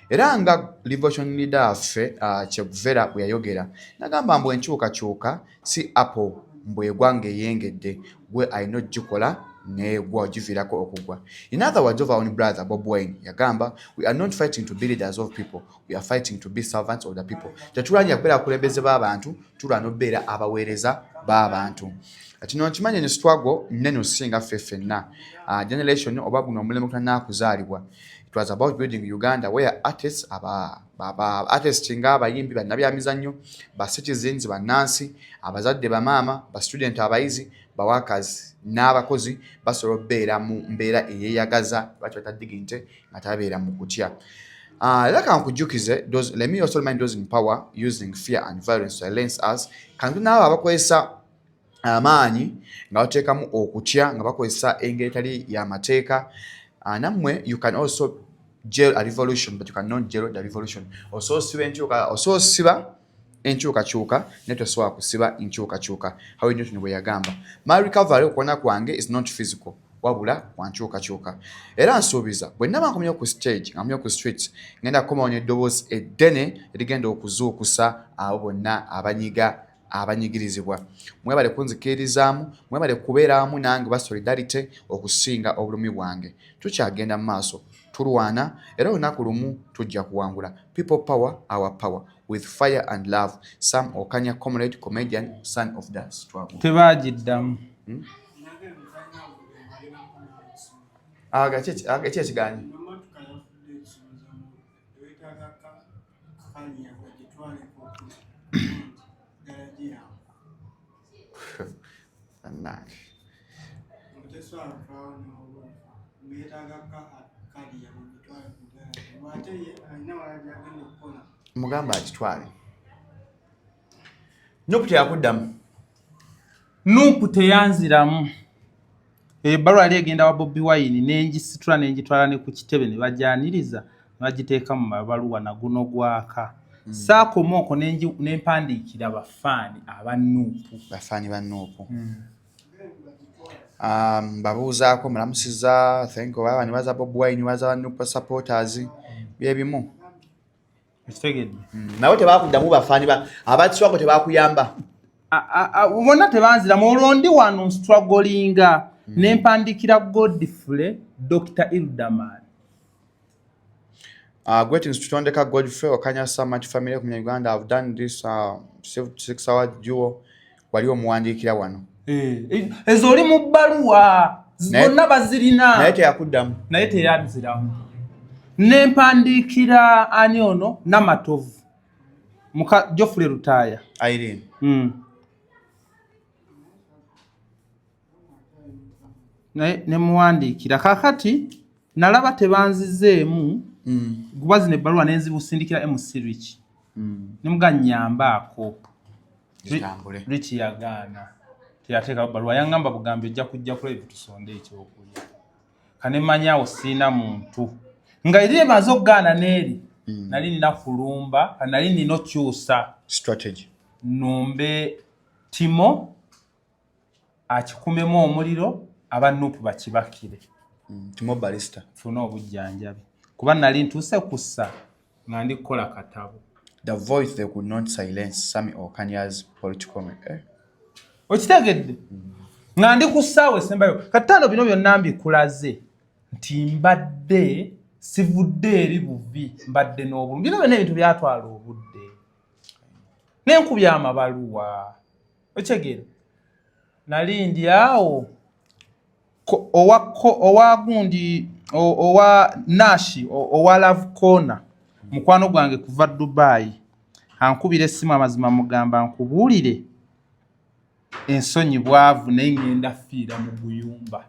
Era nga revolution leader waffe Che Guevara bwe yayogera, nagamba mbu enkyukakyuka si apple mbu egwa ng'eyengedde, gwe alina ogikola negwa ogiviirako okugwa. In other words of our own brother Bob Wine, yagamba, "We are not fighting to be leaders of people, we are fighting to be servants of the people." Tetulwanyira kubeera abakulembeze b'abantu, tulwana okubeera abaweereza b'abantu. Kino nkimanyi ne struggle nnene osinga ffe ffenna generation oba guno omulembe gutanakuzaalibwa. It was about building Uganda where artists, aba artists nga abayimbi, bannabyamizannyo, ba citizens, bannansi, abazadde, bamaama, ba student, abayizi, ba workers n'abakozi basobola okubeera mu mbeera eyeeyagaza, bakibata dignity, nga tabeera mu kutya. Era kankujjukize, let me also remind those in power using fear and violence to silence us, kantu n'abo abakozesa amaanyi nga bateekamu okutya, nga bakozesa engeri etali y'amateeka, nammwe you can also jail a revolution, but you cannot jail the revolution. Osobola osiba enkyukakyuka, naye tosobola kusiba nkyukakyuka. Howard Newton bwe yagamba. My recovery, okuwona kwange, is not physical, wabula kwa nkyukakyuka. Era nsuubiza bwe naba nkomyewo ku stage, nga nkomyewo ku streets, ngenda kukomawo n'eddoboozi eddene erigenda okuzuukusa abo bonna abanyiga abanyigirizibwa. Mwebale kunzikirizaamu, mwebale kubeera wamu nange ba solidarity okusinga obulumi bwange. Tukyagenda mu maaso, tulwana, era olunaku lumu tujja kuwangula. People power, our power, with fire and love. Sam Okanya, comrade, comedian, son of the struggle. Tebagiddamu. Aga ki ekiganyi? Emmotoka yafudde ekisuubizo wetaaga kaliya bagitwaleko garagi yaabwe. Bannange. Otesobola kutwala noba ngeetaaga kaliya bagitwale ku garagi, ate ye alina wala gyagenda okukola. Mugamba akitwale. NUP teyakuddamu? NUP teyanziramu. Ebbaluwa yali egenda wa Bobi Wine, nengisitula nengitwala ne ku kitebe ne bajaniriza ne bagiteeka mu mabaluwa naguno gwaka. Saakoma okwo, nempandiikira bafaani aba NUP. Bafaani ba NUP babuuzaako mulamusiza, thank you. Baba nibaza Bobi Wine, baza NUP supporters, byebimu. Ekitegedde? Nabo tebakuddamu? Bafaani ba abatiswako tebakuyamba? Bonna tebanziramu. Olwo ndi wano nstrugglinga, nempandiikira Godfrey Dr Ildaman. Greetings to Tondeka Godfrey Okanya Samart family from Uganda. I've done this 6 hour duo. Wali omuwandiikira wano. Eh, ezo oli mu bbaluwa bonna bazirina. Naye teyakuddamu? Naye teyanziramu. Nempandiikira ani ono, Namatovu, muka Geoffrey Lutaaya. Irene. Naye nemuwandiikira. Kakati nalaba tebanzizeemu, kuba zino ebbaluwa nenzibusindikira MC Rich, nemuga nyambaako. Zitambule. Rich yagaana, teyateeka bbaluwa, yaŋŋamba bugambi ojja kujja kula tusonde ekyokulya. Kanemanya awo siina muntu nga eri emaze okugaana n'eri nali nina kulumba, nali nina okyusa strategy. Numbe Timo akikumemu omuliro, aba NUP bakibakire. Timo Barista. Nfune obujjanjabi kuba nali ntuuse kussa nga ndi kukola katabo. The voice they could not silence, Sammy Okanya's political, eh? Okitegedde nga ndi ku ssaawa esembayo kataano. Bino byonna mbikulaze nti mbadde sivudde eri buvi, mbadde n'obulumi. Bino byonna ebintu byatwala obudde nenkubya amabaluwa. Okitegeera, nali ndi awo owa gundi owa Nashi owa Love Corner, mukwano gwange kuva Dubai, ankubira essimu. Amazima mugamba, nkubuulire, ensonyi bwavu, naye ŋŋenda fiira mu guyumba.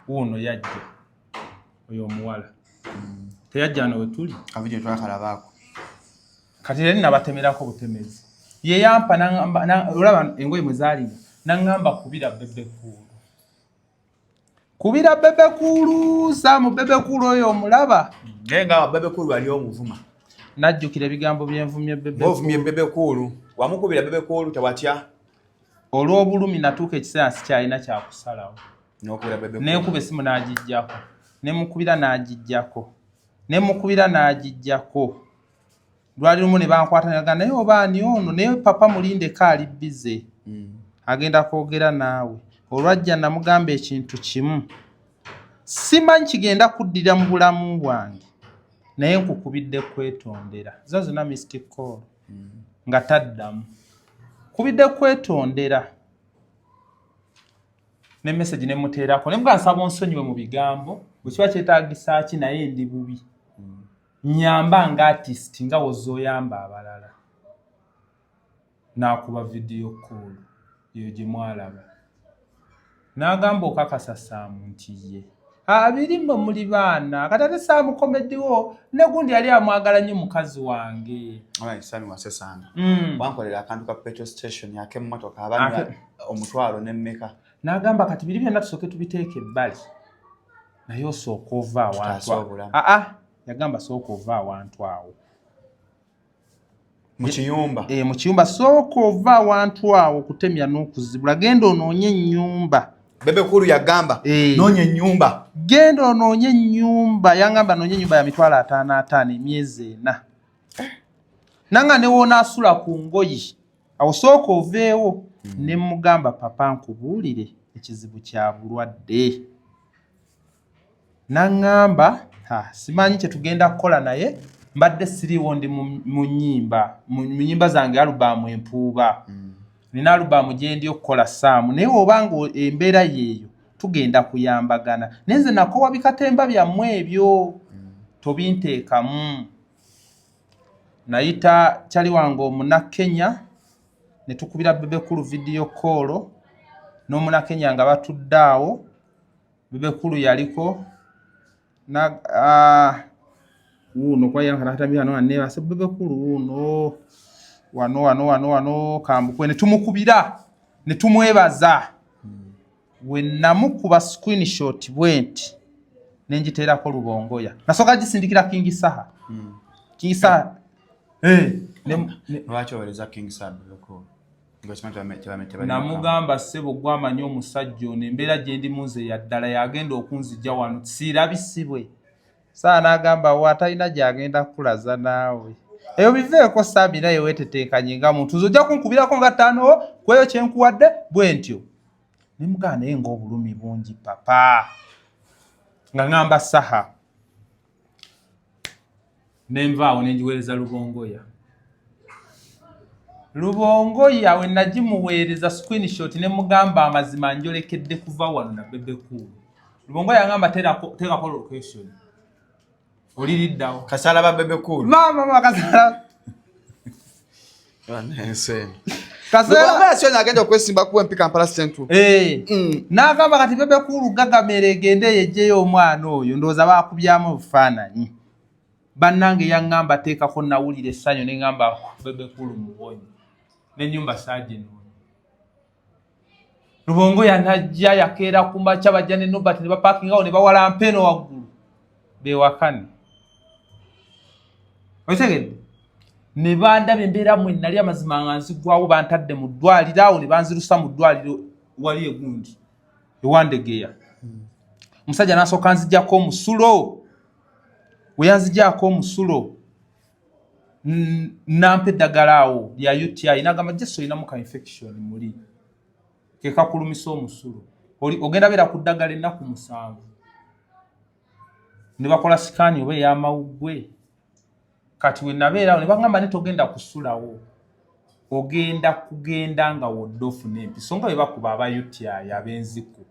Wuuno yajja, oyo omuwala teyajja no wetuli. Kavidiyo twakalabaako. Kati yali nabatemerako butemezi, ye yampa olaba engoye mwe zaalinga, naŋŋamba kubira Bebe Cool, kubira Bebe Cool, Saamu Bebe Cool oyo omulaba. Naye nga Bebe Cool wali omuvuma. Najjukira ebigambo byenvumye Bebe. Ng'ovumye Bebe Cool, wamukubira Bebe Cool, tewatya? Olw'obulumi natuuka ekiseera sikyalina kyakusalawo. N'okubira Bebe Cool. Nenkuba esimu n'agijjako, nemukubira n'agijjako, nemukubira n'agijjako. Lwali lumu ne bankwata naga, naye oba ani ono? Naye papa mulindeko, ali busy, agenda kwogera naawe. Olwajja namugamba ekintu kimu, simanyi kigenda kuddira mu bulamu bwange, naye nkukubidde kwetondera. Zo zonna missed call nga taddamu. Kubidde kwetondera ne message nemuteerako nemuga, nsaba onsonyiwe mu bigambo bwe kiba kyetaagisa ki, naye ndi bubi, nyamba nga artist nga wozooyamba abalala. N'akuba video call eyo gye mwalaba, n'agamba, okakasa Saamu nti ye abiri mmwe muli baana? Kati ate Saamu comedy wo ne gundi yali amwagala nnyo mukazi wange. Alright, Sammy wasesanga. Wankolera akantu ka petrol station ak'emmotoka abanywa 500 n'emmeka. N'agamba kati biri byonna tusooke tubiteeke ebbali, naye osooka ova awantu Tutaase awo. obulamu. Aa, yagamba sooka ova awantu awo. Mu kiyumba. E, mu kiyumba. Sooka ova awantu awo kutemya n'okuzibula, genda onoonye ennyumba. Bebe Cool yagamba Eh. noonya ennyumba. Genda onoonye ennyumba. Yangamba noonye ennyumba ya 550,000 emyezi 4, nanga ne woonaasula ku ngoyi awo, sooka oveewo. Ne mugamba, papa nkubuulire, ekizibu kya bulwadde. Naŋŋamba, "Ha, simanyi kye tugenda kukola, naye mbadde siriiwo, ndi mu nnyimba, mu nnyimba zange, album empuuba. Nina album gye ndi okukola Saamu, naye obanga embeera yeeyo tugenda kuyambagana, naye nze nakowa bikatemba byammwe ebyo, tobinteekamu." Nayita kyali wange Omunakenya ne tukubira Bebe Cool video call n'Omunakenya nga batudde awo. Bebe Cool yaliko na wuuno kwayankatambi neebase Bebe Cool wuuno wano wano wano wano kambukwe, ne tumukubira ne tumwebaza. We namukuba screenshot bwe nti nenjiteerako Lubongoya, nasooka gisindikira King Saha, King Saha eh, Lwaki owereza King Saha Bebe Cool? Ng'okimanyi Namugamba, ssebo gwamanyi omusajja ono, embeera gye ndimu nze yaddala yagenda okunzija wano siirabisibwe. Saa n'agamba wa talina gy'agenda kukulaza naawe, ebyo biveeko. Saabi naye weetetenkanye nga muntu, nze ojja kunkubirako nga ttaano kweyo kyenkuwadde bwe ntyo. Nemugamba, naye ng'obulumi bungi papa, nga ŋŋamba Saha. Nenvaawo nengiweereza Lubongoya. Lubongoya we nagimuweereza screenshot ne mugamba, amazima njolekedde kuva wano na Bebe Cool. Lubongoya yangamba teekako location oliriddawo. Kasala ba Bebe Cool. Mama mama kasala. Kasala. Lubongoya sio agenda okwesimba ku MP Kampala Central. Eh. N'agamba kati Bebe Cool gagamera egende yejjeyo omwana oyo, ndowooza baakubyamu obufaananyi. Bannange yaŋŋamba teekako, nawulira essanyu ne ŋŋamba Bebe Cool muwonye n'ennyumba saaginoonya. Lubongo yanajja yakeera ku makya, bajja ne Nobert ne bapakingawo ne bawalampa eno waggulu bewakane. Okitegedde, ne bandaba embeera mwe nali, amazima nga nzigwawo, bantadde mu ddwaliro awo ne banzirusa mu ddwaliro wali egundi ewandegeya. Omusajja n'asooka nzijjako omusulo. We yanzigyako omusulo, nampa eddagala awo lya UTI, nagamba, "Jesu, olinamu ka infection muli kekakulumisa omusulo. Ogenda beera ku ddagala ennaku 7." Ne bakola sikaani oba ey'amawuggwe. Kati we nabeerawo ne bagamba, "Ne togenda kusulawo, ogenda kugenda nga wodde ofuna empiso nga bwe bakuba aba UTI ab'enziku,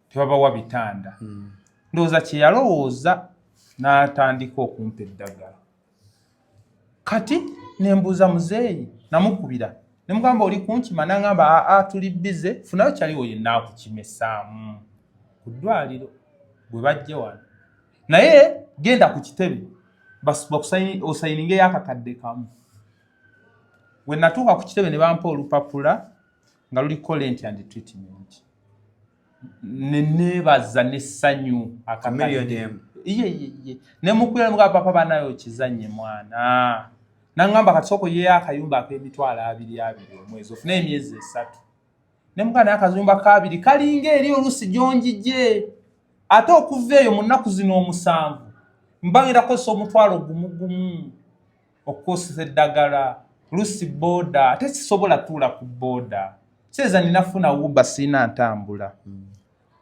tebabawa bitanda." Ndowooza kye yalowooza n'atandika okumpa eddagala. Kati nembuuza muzeeyi, namukubira nemugamba, "Oli kunkima?" Nangamba, "Aa, tuli busy, funayo kyaliwo yenna akukimesaamu ku ddwaliro bwe bajje wano, naye genda ku kitebe osayininga ey'akakadde kamu." We natuuka ku kitebe ne bampa olupapula nga luliko rent and treatment, ne neebaza n'essanyu. Miliyoni emu. Iye iye, nemukubira nemugamba, "Papa, banaye okizanye mwana." Naŋŋamba, "Kati sooka oyeyo akayumba ak'emitwalo abiri abiri omwezi, ofune emyezi 3." Nemugamba, "Naye akazumba kaabiri kalinga eri oluusi gyonjije, ate okuva eyo mu nnaku zino 7 mba ngenda kukozesa omutwalo gumu gumu okukozesa eddagala, lusi booda, ate sisobola tuula ku booda, kitegeeza ninafuna Uber, siina ntambula.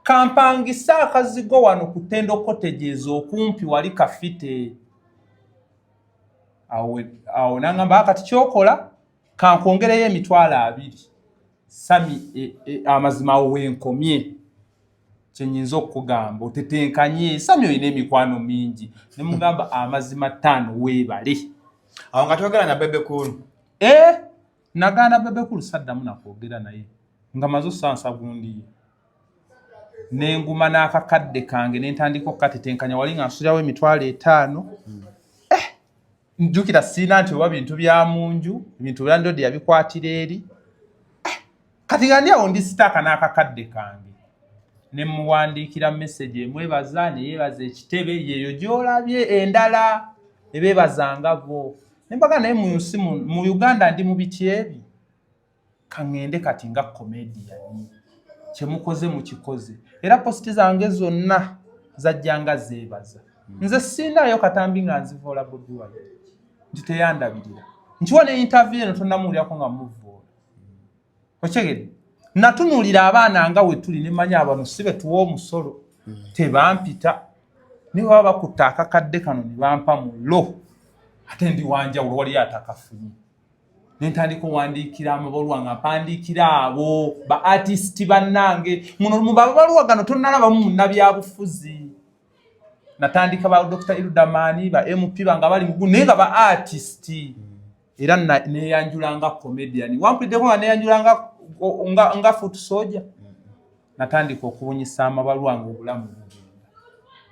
Kampangise akazigo wano ku Tendo Cottages okumpi wali kafite awo." Awo nangamba, "Kati kyokola, kankwongereyo emitwalo 20." Sami, amazima awo wenkomye. Kyenyinza okukugamba, otetenkanye Sami, olina emikwano mingi. Nemugamba, "Amazima ttaano, weebale." Awo nga twogera na Bebe Cool? E, nagaana Bebe Cool, saddamu nakwogera naye nga maze osansa gundiye. Nenguma n'akakadde kange nentandika okukatetenkanya wali nga nsulirawo emitwalo 50. Eh, njukira siina nti oba bintu bya munju, ebintu byandodi yabikwatira eri. Eh, kati nga ndi awo ndi sitaaka n'akakadde kange, ne muwandiikira message emwebaza, neyeebaza ekitebe yeeyo gy'olabye endala ebeebazanga bo. Nembaga naye mu nsi mu Uganda ndi mu biti ebi, kaŋŋende kati nga comedian, kyemukoze mukikoze. Era post zange zonna zajjanga zeebaza. Nze siinaayo katambi nga nzivoola Bobi Wine nti teyandabirira. Nkiwa ne interview eno tonnamuwulirako nga muvoola. Okyegedde? Natunuulira abaana nga we tuli ne manya abano si be tuwa omusolo, tebampita, naye baba bakutta akakadde kano ne bampa mu lo, ate ndi wanjawulo, waliyo atakafunye. Nentandika owandiikira amabaluwa nga mpandiikira abo ba artist bannange. Muno mu babaluwa gano tonnalabamu munnabyabufuzi. Natandika ba Dr Iludamani, ba MP banga bali mugu, naye nga ba artist. Era neyanjula nga comedian. Wampuliddeko nga neyanjula nga foot soldier? Natandika okubunyisa amabaluwa nga obulamu bugenda.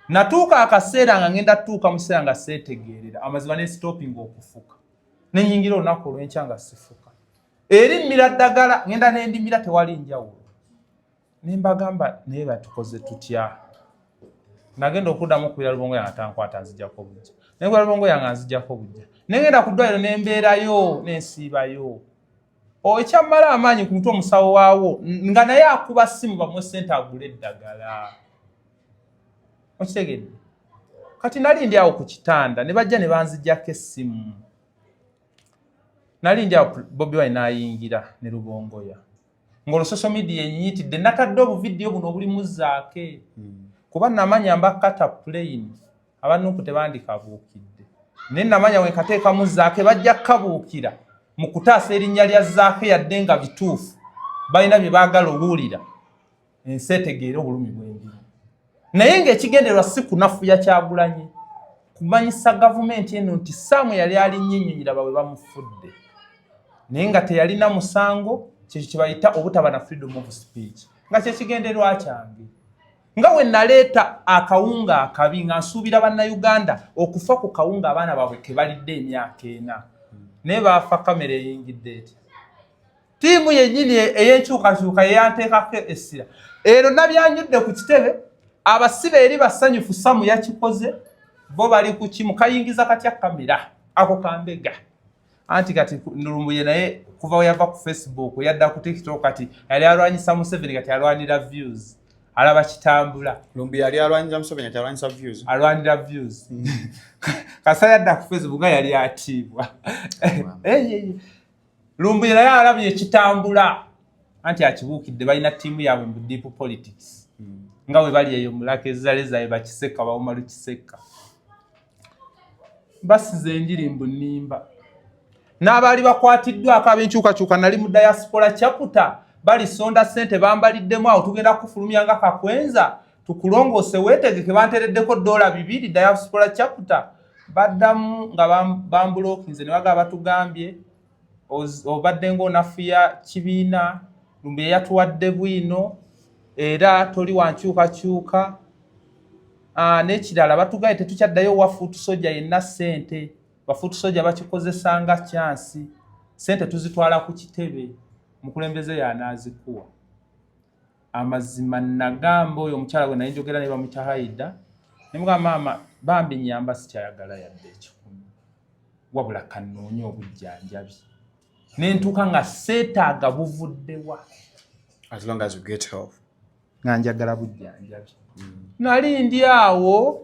Natuuka akaseera nga ngenda tuuka mu kiseera nga seetegeerera amazima, ne stopping okufuka, nenyingira olunaku olw'enkya nga sifuka eri mmira ddagala, ngenda nendimira, tewali njawulo. Nembagamba, "Naye batukoze tutya?" Nagenda okuddamu okubira Lubongo yange atankwata, nzijjako bujja. Nenkuba Lubongo yange, anzijjako bujja. Nengenda ku ddwaliro nembeerayo, nensiibayo. Ekyammala amaanyi ku mutwe, omusawo waawo nga naye akuba ssimu bamuwe ssente agule eddagala. Okitegedde? Kati nali ndi awo ku kitanda ne bajja ne banzijjako essimu. Nali ndi awo, Bobi Wine n'ayingira ne Lubongoya, ng'olwo social media ennyitidde. Natadde obuvidiyo buno obulimu zaake, kuba namanya mbakata plane, abanuku tebandikabuukidde, naye namanya wenkateekamu zaake bajja kukabuukira mu kutaasa erinnya lya zaake, yadde nga bituufu balina bye baagala owulira, ensi etegeere obulumi bwendimu. Naye ng'ekigendererwa si kunafuya Kyagulanyi, kumanyisa gavumenti eno nti Saamu yali alinnye ennyonyi, laba bwe bamufudde, naye nga teyalina musango. Kyekyo kye bayita obutaba na freedom of speech, nga kyekigendererwa kyange. Nga we naleeta akawunga akabi nga nsuubira Bannayuganda okufa ku kawunga abaana baabwe ke balidde emyaka 4, naye baafa. Kamera eyingidde eti ttiimu yennyini ey'enkyukakyuka yeyanteekako essira. Ero nabyanjudde ku kitebe, abasibe eri basanyufu, Samu yakikoze, bo bali ku kimu kayingiza katya kamera ako kambega. Anti kati Ndulumbuye naye kuva we yava ku Facebook yadda ku TikTok. Kati yali alwanyisa Museveni, kati alwanira views. Alaba kitambula. Lumbi yali alwanira Museveni, ati alwanyisa views. Alwanira views. Kasa yadda ku Facebook nga yali atiibwa. Lumbi naye alabye ekitambula, anti akibuukidde. Balina ttiimu yaabwe mu deep politics nga bwe bali eyo mulaka ezale zaabwe bakiseka bawuma lukiseka basiza enjiri mbu nnimba n'abaali bakwatiddwako ab'enkyukakyuka. Nali mu diaspora chapter, balisonda ssente bambaliddemu awo, tugenda kufulumya nga kakwenza tukulongoose weetegeke. Bantereddeko $2 diaspora chapter. Baddamu nga bambulokinze ne bagaba batugambye obadde ng'onafuya kibiina. Lumbi eyatuwadde bwino era toli wankyukakyuka. N'ekirala batugambye tetukyaddayo wa foot soldier yenna ssente. Ba foot soldier bakikozesanga chance, ssente tuzitwala ku kitebe, mukulembeze yanaazikuwa. Amazima nagamba oyo omukyala gwe naye njogera naye bamuyita Haida, nemugamba, "Maama bambi nyamba, sikyayagala yadde 1,000, wabula kanoonye obujjanjabi." Nentuuka nga seetaaga buvuddewa. As long as you get help. Nga njagala bujjanjabi. Nali ndi awo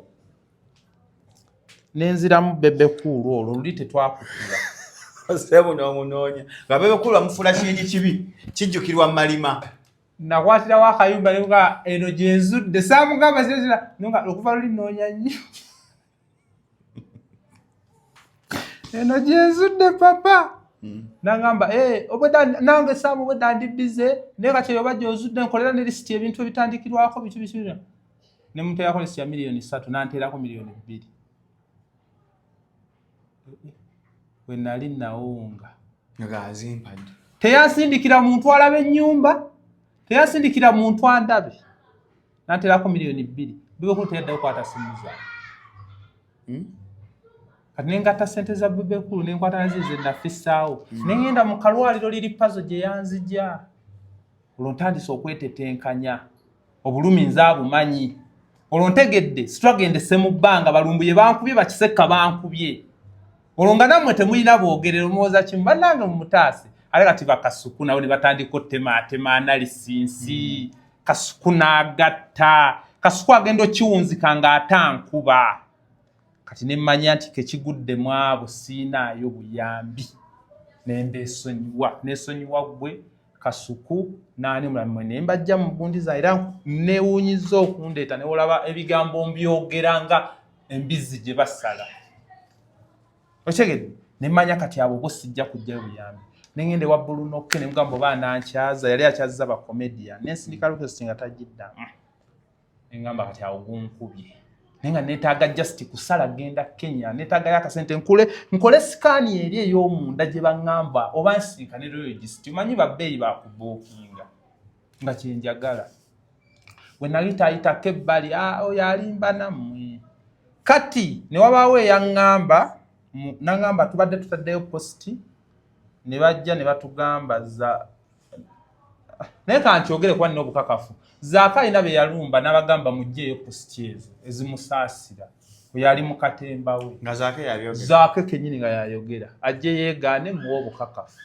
nenziramu Bebe Cool, olwo luli tetwakutula. Sebo n'omunoonya nga Bebe Cool bamufuula kingi kibi kijjukirwa mu malima. Nakwatirawo akayumba nemuga eno gyenzudde, saamugamba zira nga okuva luli noonya nnyo eno gyenzudde papa. Nagamba, "Eh, obwedda nange saamu obwedda ndi busy, naye kati eyo oba gyozudde nkolera ne lisiti ebintu ebitandikirwako biki biki." Nemuteerako lisiti ya 3 miliyoni, nanteerako 2 miliyoni. We nali nawonga. Nga azimpadde. Teyansindikira muntu alaba ennyumba, teyansindikira muntu andabe, nanterako 2 miliyoni. Bebe Cool teyaddayo kwata simu zange. Kati nengatta sente za Bebe Cool nenkwata nazi ze nafissaawo, nengenda mu kalwaliro liri pazo gye yanzija. Olwo ntandise okwetetenkanya, obulumi nze abumanyi. Olwo ntegedde sitwagendese mu bbanga, balumbuye bankubye, bakisekka bankubye. Olwo nga nammwe temulina bwogerero, muwoza kimu, bannange mumutaase. Ate kati bakasuku nabo ne batandika otemaatema analysis. Kasuku n'agatta kasuku agenda okiwunzika ng'atankuba. Kati ne mmanya nti kekigudde mu abo siinaayo buyambi, nembeesonyiwa, nesonyiwa gwe kasuku naani omulala ne mbajja mu gundi zange. Era neewuunyiza okundeeta newolaba ebigambo mbyogera nga embizzi gye basala, okitegedde? Nemmanya kati abo bo sijja kujjayo buyambi. Nengenda ewa Bulunoke nemugamba oba anankyaza, yali akyaziza bakomedia, nensindika request nga tagiddamu. Nengamba kati awo gunkubye, naye nga neetaaga just kusala genda Kenya, neetaagayo akasente nkule nkole scan eri ey'omunda gye baŋŋamba oba nsinkane radiologist. Omanyi babbeeyi bakubuukinga nga kyenjagala. Bwe nali tayitako ebbali, "Ah, oyo alimba nammwe." Kati ne wabaawo eyaŋŋamba naŋŋamba tubadde tutaddeyo post ne bajja ne batugamba za naye kankyogere kuba nina obukakafu. Zaaka alina be yalumba n'abagamba mugjeeyo post ezo ezimusaasira, oyo ali mu katemba we. Nga Zaake yabyogera? Zaake kenyini nga yayogera, ajje yeegaane, muwe obukakafu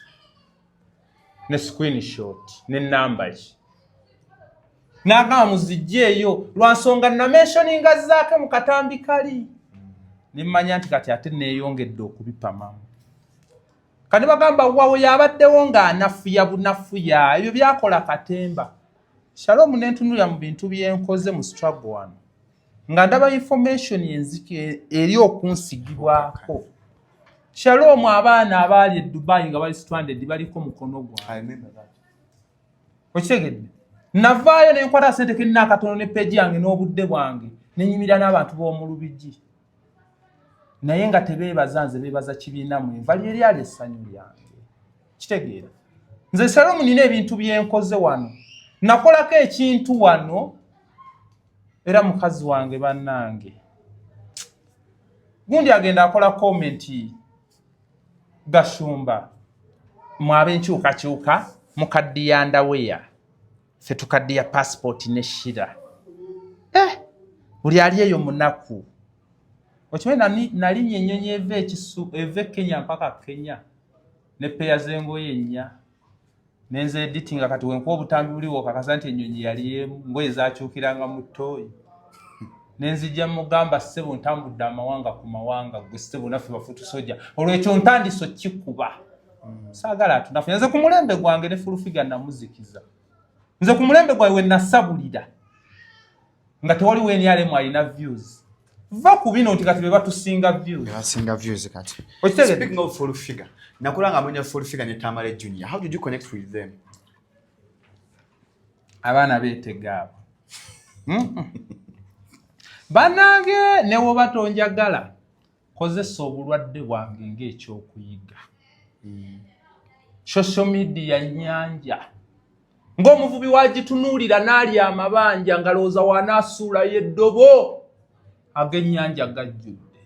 ne screenshot ne namba ye. N'agamba muzigjeeyo lwa nsonga namentioninga Zaake mu katambi kali. Nemmanya nti kati ate neeyongedde okubipamamu. Kati bagamba wawe yabaddewo ng'anafuya bunafuya, ebyo byakola katemba. Shalom, nentunulira mu bintu byenkoze mu struggle wano nga ndaba information enziki eri okunsigibwako. Shalom, abaana abaali e Dubai nga bali stranded baliko mukono gwange. I remember that. Okitegedde? Navaayo nenkwata sente kenina akatono ne page yange n'obudde bwange nenyimira n'abantu b'omu Lubigi, naye nga tebeebaza nze, beebaza kibiina. Mwenva lyeryali essanyu lyange. Kitegeera nze Salomu nina ebintu byenkoze wano, nakolako ekintu wano era mukazi wange bannange gundi agenda akola comment, Gashumba mwabe enkyukakyuka mukaddiya ndaweya, ffe tukaddiya passport ne shira. Eh, buli ali eyo munaku. Okimanyi nalinnya ennyonyi eva ekisu eva e Kenya mpaka Kenya ne peya z'engoye 4. Nenze editinga kati wenkuwa obutambi buli wokakasa nti ennyonyi yali emu, ngoye zakyukiranga mu ttooyi. Nenzija mugamba, ssebo, ntambudde amawanga ku mawanga, gwe ssebo naffe bafutu soja, olwekyo ntandise okikuba. Saagala atunafu. Nze ku mulembe gwange ne Full Figure namuzikiza. Nze ku mulembe gwange we nasabulira nga tewali WNRM alina views. Va ku bino nti kati be batusinga views. Basinga views kati. Okitegedde? Speaking of Full Figure, nakula nga munya Full Figure ne Tamale Junior. How did you connect with them? Abaana beetega abo. Bannange, ne woba tonjagala, kozesa obulwadde bwange ng'ekyokuyiga. Social media nnyanja, ng'omuvubi wagitunuulira n'alya amabanja nga lowooza wanaasuulayo eddobo, ag'ennyanja gajjudde.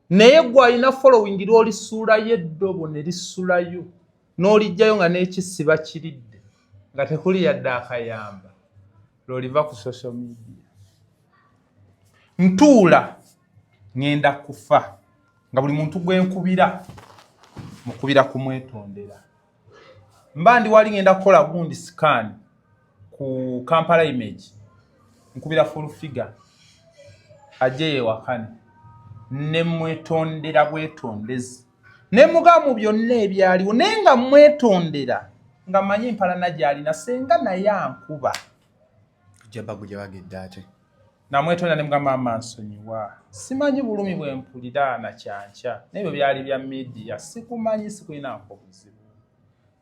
Naye gwe alina following, lw'olisuulayo eddobo ne lisulayo n'olijjayo nga n'ekisiba kiridde nga tekuli yadde akayamba, lw'oliva ku social media. Ntuula ŋŋenda kufa nga buli muntu gwe nkubira mukubira kumwetondera. Mba ndi wali ŋŋenda kukola gundi scan ku Kampala Image, nkubira Full Figure ajje yeewakane ne mwetondera bwetondezi, ne mugamba mu byonna ebyaliwo, naye nga mwetondera nga mmanyi empalana gy'alina senga naye ankuba. Jabagu gyabagedde ate. Namwetonda ne mugamba, maama nsonyiwa, simanyi bulumi bwe mpulira nakyankya, naye byo byali bya media, sikumanyi, sikulinaako buzibu.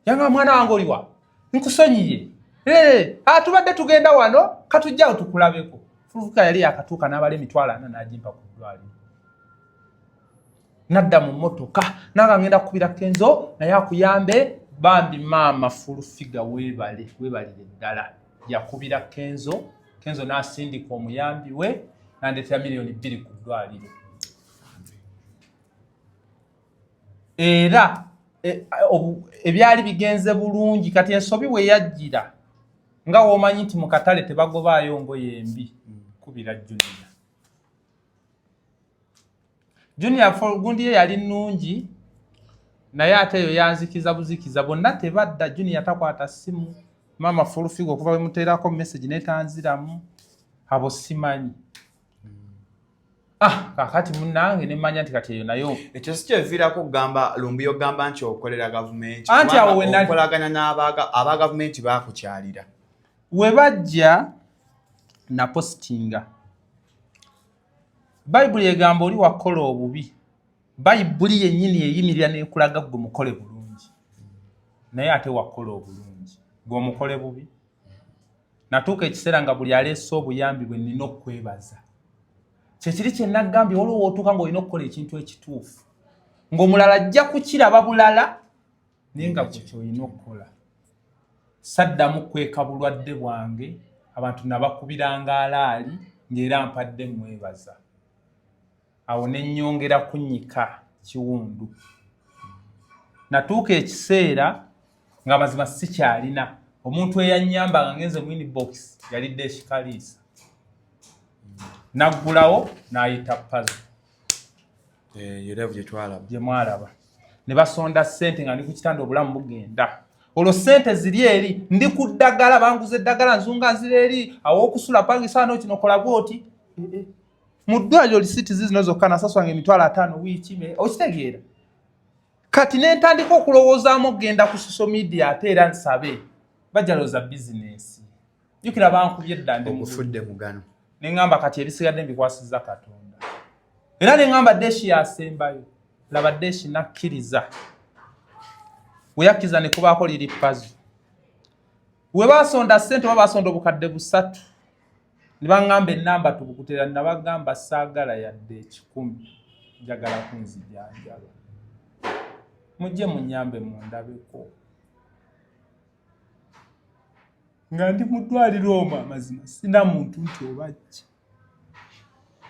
Yanga, mwana wange oliwa, nkusonyiye. Tubadde tugenda wano, katujjawo tukulabeko. Full Figure yali yakatuuka n'abala 40,000 n'agimpa ku ddwaliro, nadda mu mmotoka nanga ngenda kukubira Kenzo naye akuyambe. Bambi maama Full Figure, weebale, weebalire ddala. Yakubira Kenzo, Kenzo n'asindika omuyambi we n'andeetera 2 miliyoni ku ddwaliro. Era ebyali bigenze bulungi. Kati ensobi we yajjira, nga w'omanyi nti mu katale tebagobaayo ngoye embi, kubira Junior. Junior gundi ye yali nnungi, naye ate eyo yanzikiza buzikiza, bonna tebadda. Junior takwata ssimu, maama Full Figure okuva bwe muteerako message netanziramu, abo simanyi. Ah, kakati munnange nemmanya nti kati eyo nayo Ekyo si kyeviirako okugamba Lumbuye okugamba nti okolera gavumenti? Anti awo we Okolagana aba gavumenti bakukyalira. We bajja napositinga, Bayibuli egamba oli wakola obubi, Bayibuli yennyini eyimirira nekulaga gwe mukole bulungi, naye ate wakola obulungi gwe omukole bubi. Natuuka ekiseera nga buli aleese obuyambi bwe nnina okwebaza. Kyekiri kye naggambye, waliwo wootuuka ng'olina okukola ekintu ekituufu ng'omulala ajja kukiraba bulala, naye nga gwe kyolina okukola. Saddamu kweka bulwadde bwange, abantu nabakubiranga alaali ng'era mpadde mwebaza. Awo ne nnyongera kunnyika kiwundu. Natuuka ekiseera nga mazima sikyalina omuntu eyannyamba nga ngenze mu inbox, yalidde ekikaliisa, naggulawo n'ayita Pazo. Erevu gye twalaba. Gye mwalaba ne basonda ssente nga ndi ku kitanda, obulamu bugenda. Olwo ssente ziri eri, ndi ku ddagala, banguza eddagala, nzunga nzira eri aw'okusula, pangisaano kino, kola bwoti. Eh, eh. Mu ddwaliro lisiiti zizino zokka nasaswanga 50,000 wiiki, okitegeera? Kati ne ntandika okulowoozaamu okugenda ku social media ate era nsabe, bajja lowooza bizinensi. Jjukira bankubye edda, ndi mu Ogufudde mugano. Ne ŋŋamba kati ebisigadde mbikwasiza Katonda, era ne ŋŋamba Deshi yasembayo. Laba Deshi nakkiriza, we yakkiriza ne kubaako liri Pazo we basonda ssente, oba basonda 3,000, ne baŋŋamba ennamba tubukutera. Nabagamba saagala yadde 100, njagala kunzijanjaba, mujje munyambe mundabeko nga ndi mu ddwaliro omwo. Amazima sina muntu nti obajja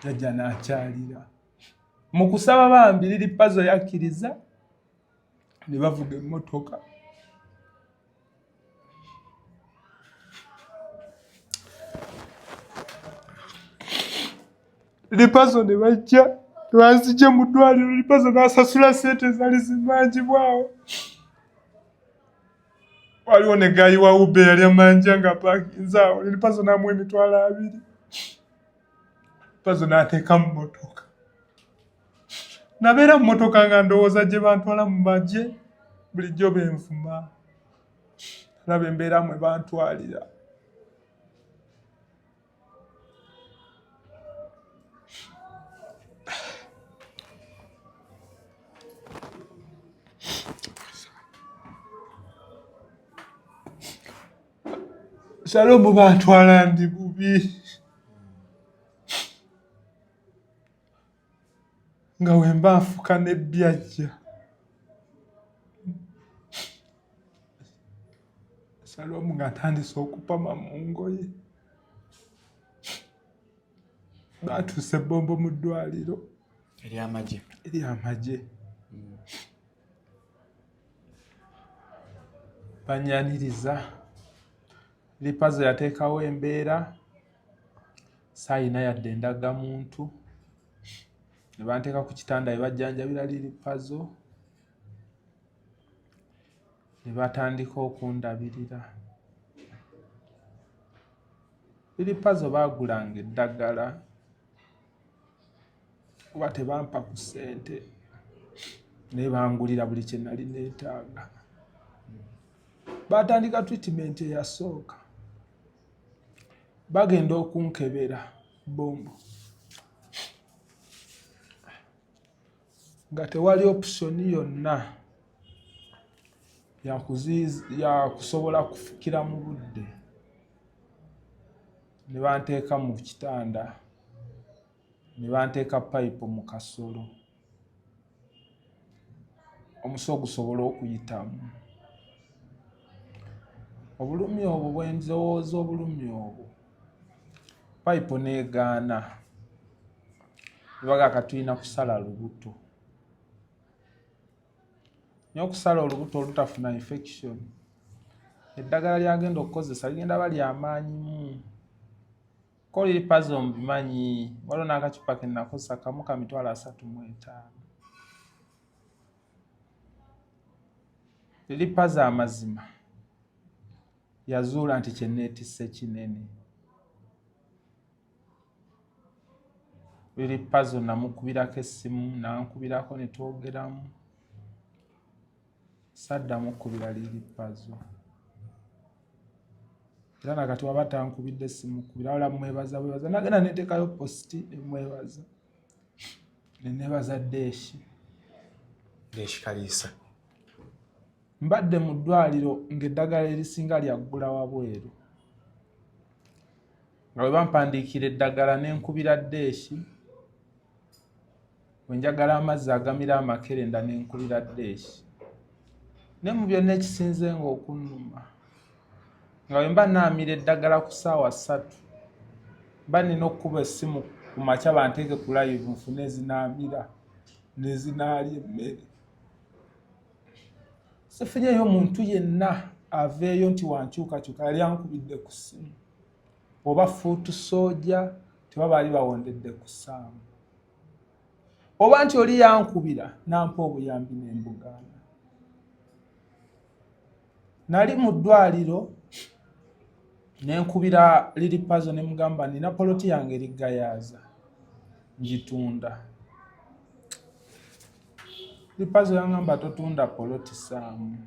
jajja n'akyalira mu kusaba. Bambi liri Pazo yakkiriza ne bavuga emmotoka. Lipazo ne bajja banzije mu ddwaliro. Lipazo n'asasula sente zaali zimanjibwawo. Waliwo ne gayi wa Uber yali amanja nga apakinze awo, Lil Pazo n'amuwa 20,000. Pazo n'ateeka mu mmotoka. Nabeera mu mmotoka nga ndowooza gye bantwala mu magye, bulijjo benvuma. Alaba embeera mwe bantwalira. Shalom bantwala ndi bubi. Nga wemba nfuka n'ebbyajja. Shalom nga ntandise okupama mu ngoye. Baatuusa ebbombo mu ddwaliro. Ery'amagye. Ery'amagye. Banyaniriza. Lipazo yateekawo embeera. Saayina yadde endagamuntu. Ne banteeka ku kitanda we bajjanjabira Lilipazo. Ne batandika okundabirira. Lilipazo baagulanga eddagala kuba tebampa ku ssente naye bangulira buli kye nali neetaaga. Baatandika treatment eyasooka. Bagenda okunkebera bombo nga tewali option yonna ya kusobola kufukira mu budde. Ne banteeka mu kitanda ne banteeka payipu mu kasolo omusa ogusobola okuyitamu. Obulumi obwo bwe ndowooza obulumi obwo payipu n'egaana ne bagamba kati tulina kusala lubuto. Naye okusala olubuto olutafuna infection eddagala ly'agenda okukozesa ligenda ba lya maanyimu. Ko liri pazo mbimanyi waliwo n'akacupa ke nakozesa kamu ka 350,000. Liri pazo amazima yazuula nti kye neetisse kinene. Liri pazo namukubirako essimu n'ankubirako ne twogeramu. Saddamu kkubira Liri pazo. Era nakati waba tankubidde simukubira wala mwebaza bwebaza nagenda neteekayo positi nemwebaza nenebaza Deeshi. Deeshi Kaliisa. Mbadde mu ddwaliro ng'eddagala erisinga lyaggula wabweru. Nga bwe bampandiikira eddagala ne nkubira Deeshi. Bwe njagala amazzi agamira amakerenda ne nkubira Deeshi. Naye mu byonna ekisinze ng'okunnuma nga bwe mba naamira eddagala ku ssaawa 3 mba nina okukuba essimu ku makya banteeke ku live nfune ezinaamira n'ezinaalya emmere. Sifunyeeyo muntu yenna aveeyo nti wankyukakyuka yali ankubidde ku ssimu oba fuutu sooja teba baali bawondedde ku ssaamu oba nti oli yankubira n'ampa obuyambi ne mbugaana. Nali mu ddwaliro ne nkubira Liri Pazo ne mugamba nina poloti yange eri Gayaaza ngitunda. Liri Pazo yangamba totunda poloti Saamu,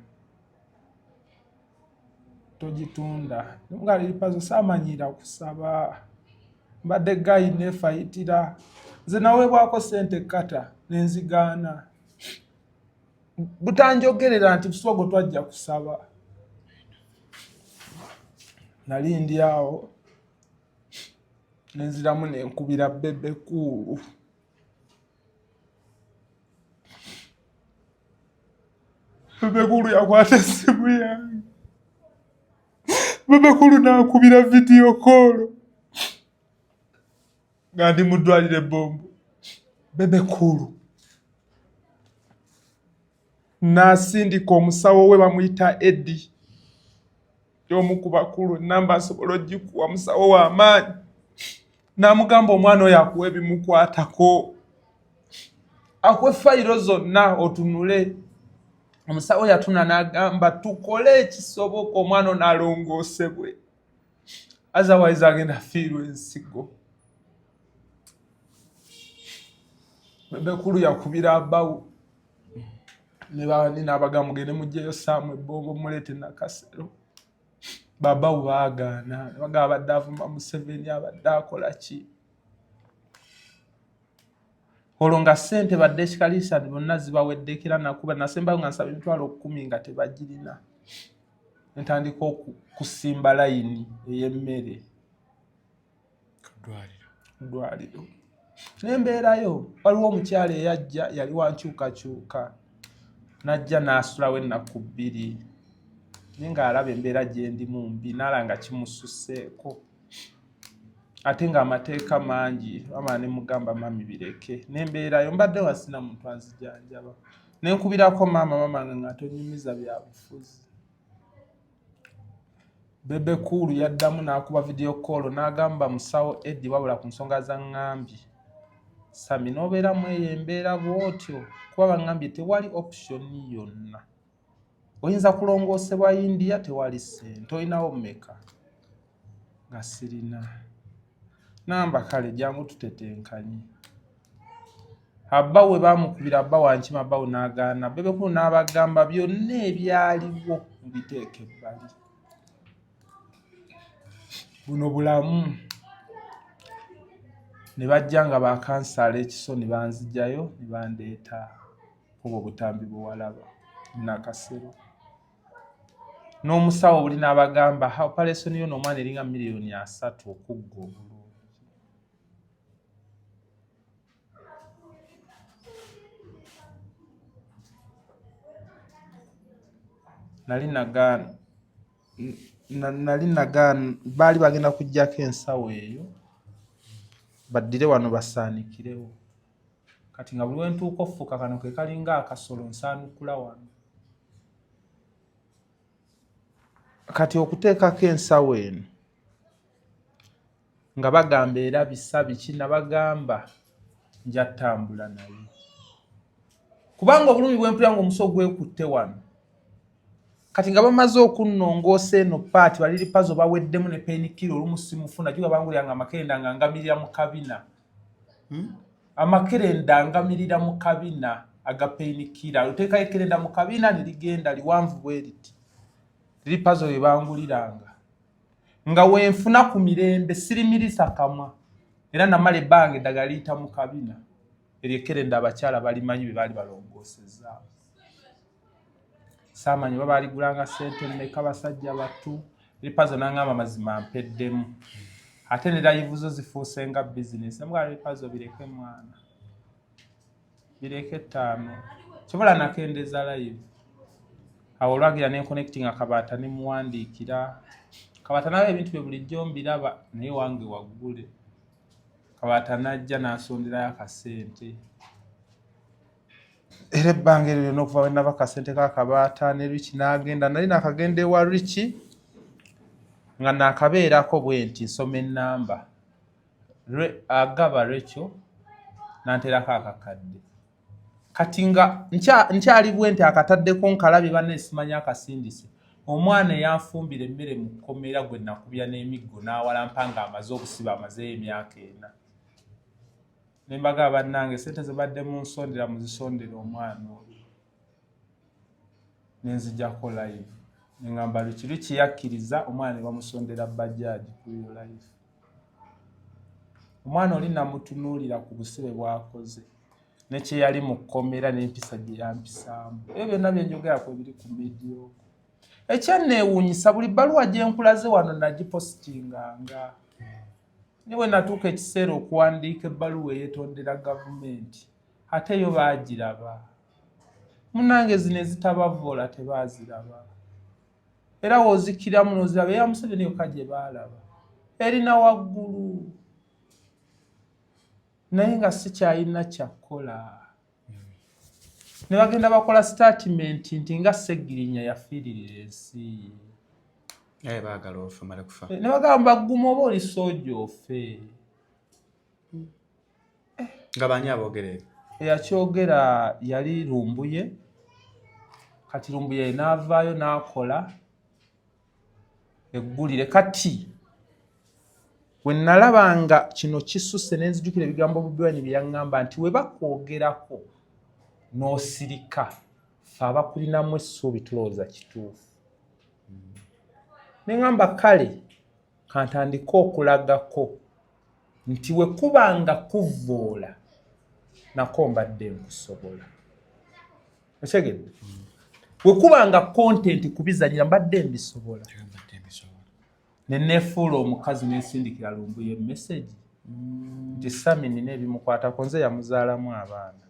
togitunda. Nga Liri Pazo saamanyira kusaba, mbadde gayi neefayitira nze naweebwako ssente kkata ne nzigaana. Butanjogerera nti buswago twajja kusaba. Nali ndi awo ne nziramu ne nkubira Bebe Cool. Bebe Cool yakwata essimu yange. Bebe Cool n'ankubira vidiyo koolo nga ndi mu ddwaliro e Bombo. Bebe Cool n'asindika omusawo we bamuyita Eddie omu ku bakulu, ennamba asobola ogikuwa, musawo w'amaanyi. N'amugamba omwana oyo akuwa ebimukwatako, akuwe fayiro zonna otunule. Omusawo yatuna n'agamba tukole ekisoboka omwana ono alongoosebwe, otherwise agenda fiirwa ensigo. Bebekulu yakubira abawu ne bani n'abagamba mugende mugyeyo Saamu ebbombo muleete Nakasero. Babawu baagaana, bagamba abadde avuma Museveni, abadde akola ki? Olwo nga ssente badde ekikaliisa bonna zibaweddeko era nakuba nasembayo nga nsaba 100,000 nga tebagirina. Ntandika okusimba layini ey'emmere ddwaliro nembeerayo. Waliwo omukyala eyajja yali wankyukakyuka, najja n'asulawo ennaku 2 naye ng'alaba embeera gye ndimu mbi, naala nga kimususeeko ate ng'amateeka mangi. Mama ne mugamba mami bireke, nembeerayo mbadde wasina muntu anzijanjaba. Nenkubirako maama, mama nga nga tonyumiza bya bufuzi. Bebe Cool yaddamu n'akuba video call n'agamba musawo Eddie, wabula ku nsonga za ŋŋambye Sami n'obeeramu eyo embeera bw'otyo, kuba baŋŋambye tewali option yonna, oyinza kulongoosebwa India, tewali ssente, olinawo mmeka? Nga sirina. Namba kale jangu tutetenkanye. Abba we baamukubira abba wankima abbawo n'agaana. Bebe Cool n'abagamba byonna ebyaliwo mubiteeka ebbali, buno bulamu. Ne bajja nga bakansaala ekiso ne banzijayo ne bandeeta obwo obutambi bwe walaba Nakasero n'omusawo buli n'abagamba operation yo n'omwana eringa 30 million okugga obulungi. Nali nagaana, nali nagaana, baali bagenda kuggyako ensawo eyo baddire wano basaanikirewo. Kati nga buli wentuuka ofuuka kano ke kalinga akasolo nsaanukula wano. Kati okuteekako ensawo eno nga bagamba erabisa biki, nabagamba nja ttambula naye kubanga obulumi bwempulira nga omuso gwekutte wano. Kati nga bamaze okunnongoosa eno paati baliripazo baweddemu ne painkiller olumu simufuna juga bangulira nga amakerenda nga ngamirira mu kabina. Amakerenda ngamirira mu kabina aga painkiller, oteekayo ekerenda mu kabina ne ligenda liwanvu bwe riti. Liripazo bye banguliranga nga wenfuna ku mirembe sirimirisa kamwa, era namala ebbanga eddagala liyita mu kabina. Eryo ekkerenda abakyala balimanyi bye baali balongoosezaawo, saamanyi oba baaligulanga ssente mmeka. Basajja batu lipazo nangamba mazima mpeddemu, ate ne live zo zifuuse nga bizinesi. Namugamba lipazo bireke mwana, bireke ttaano kyobola nakendeeza live. Awo olwagira ne nconnectinga Kabaata ne muwandiikira. Kabaata nawe ebintu bye bulijjo mbiraba naye wange waggule. Kabaata najja n'asonderayo akasente, era ebbanga eryo lyonna okuva bwe nava kasente ka Kabaata ne Riki n'agenda, nali nakagenda ewa Riki nga nakabeerako bwe nti nsoma ennamba agaba Rachel nanterako akakadde. Kati nga nkyali bwe nti akataddeko nkalabye banne simanyi akasindise omwana eyanfumbira emmere mu kkomera gwe nakubya n'emiggo n'awalampa ng'amaze obusiba amazeeyo emyaka 4. Ne mbagamba bannange ssente ze badde mu nsondera muzisondere omwana oyo. Nenzijako live neŋŋamba Riki, Riki yakkiriza omwana ne bamusondera bajaji ku yo live. Omwana oli namutunuulira ku busibe bw'akoze ne kye yali mu kkomera n'empisa gye yampisaamu, ebyo byonna bye njogera kwe biri ku media okwo. Ekyanneewuunyisa buli bbaluwa gye nkulaze wano nagipositinganga, ne bwe natuuka ekiseera okuwandiika ebbaluwa eyeetondera gavumenti ate yo baagiraba. Munnange zino ezitabavoola tebaaziraba, era w'ozikiramu n'oziraba eya Museveni yokka gye baalaba erina waggulu, naye nga sikyalina kyakkola. Ne bagenda bakola statement nti nga Ssegirinya yafiiririra ensi ye. Baagala ofe male kufa. Ne bagamba guma oba oli sooja ofe. Nga baani aboogera ebyo? Eyakyogera yali Lumbuye. Kati Lumbuye n'avaayo n'akola eggulire. Kati we nalaba nga kino kisusse, ne nzijukira ebigambo Bobi Wine bye yaŋŋamba nti we bakwogerako n'osirika, ffe abakulinamu essuubi tulowooza kituufu. Ne ŋŋamba kale kantandike okulagako nti we kuba nga kuvvoola nako mbadde nkusobola. Okitegedde? We kuba nga content kubizanyira mbadde mbisobola. Ne neefuula omukazi, nensindikira Lumbuye message nti Sami nina ebimukwatako, nze yamuzaalamu abaana.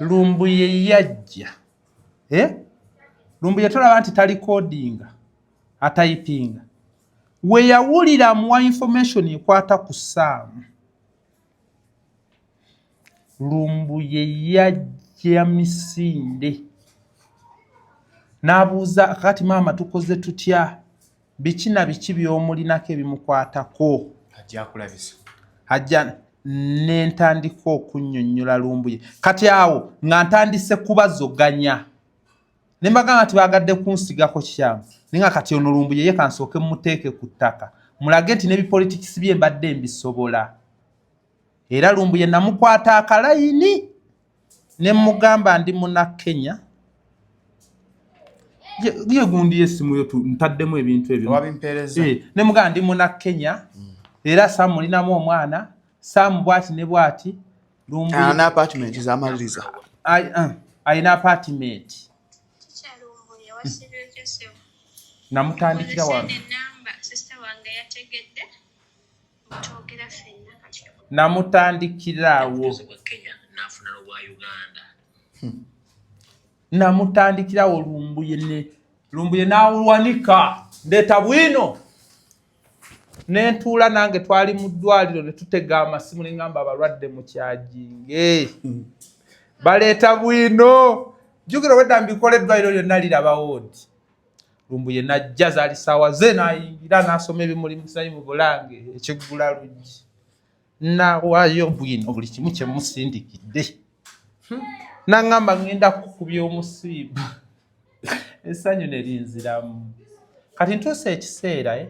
Lumbuye yajja, eh? Lumbuye tolaba nti talikodinga, atayipinga. We yawulira muwa information ekwata ku Saamu, Lumbuye yajja misinde n'abuuza, "Kati maama tukoze tutya? Biki na biki by'omulinako ebimukwatako?" Ajja akulabisa. Ajja nentandika okunnyonnyola Lumbuye. Kati awo nga ntandise kubazoganya ne mbagamba nti bagadde kunsigako kikyamu, naye nga kati ono Lumbuye ye kansooke muteeke ku ttaka mulage nti n'ebipolitikisi bye mbadde mbisobola. Era Lumbuye namukwata akalayini ne mugamba ndi muna Kenya. Ye gundi yesimu yo ntaddemu ebintu ebyo. Wabimpeereza. Ne mugamba ndi muna Kenya, era Sam mulinamu omwana, Sam bwati ne bwati. Lumbuye Alina apartment zamaliriza. Alina apartment. Kikyalumbuye wasibye Joseph. Namutandikira wano. Enamba sister wange yategedde twogera ffenna kati. Namutandikirawo. Bwa Kenya n'afuna n'obwa Uganda. Namutandikirawo Lumbuye ne Lumbuye n'awuwanika, ndeeta bwino nentuula nange. Twali mu ddwaliro ne tutega amasimu, neŋŋamba abalwadde mukyajinge, baleeta bwino. Jjukira obwedda mbikola, eddwaliro lyonna lirabawo nti Lumbuye najja, zaali saawa ze, n'ayingira n'asoma ebimuli musayi mu bulange ekiggula luggi, nawaayo bwino buli kimu kyemusindikidde. Naŋŋamba ŋŋenda kukubya omusiibu, essanyu ne linziramu. Kati ntuusa ekiseera, eh?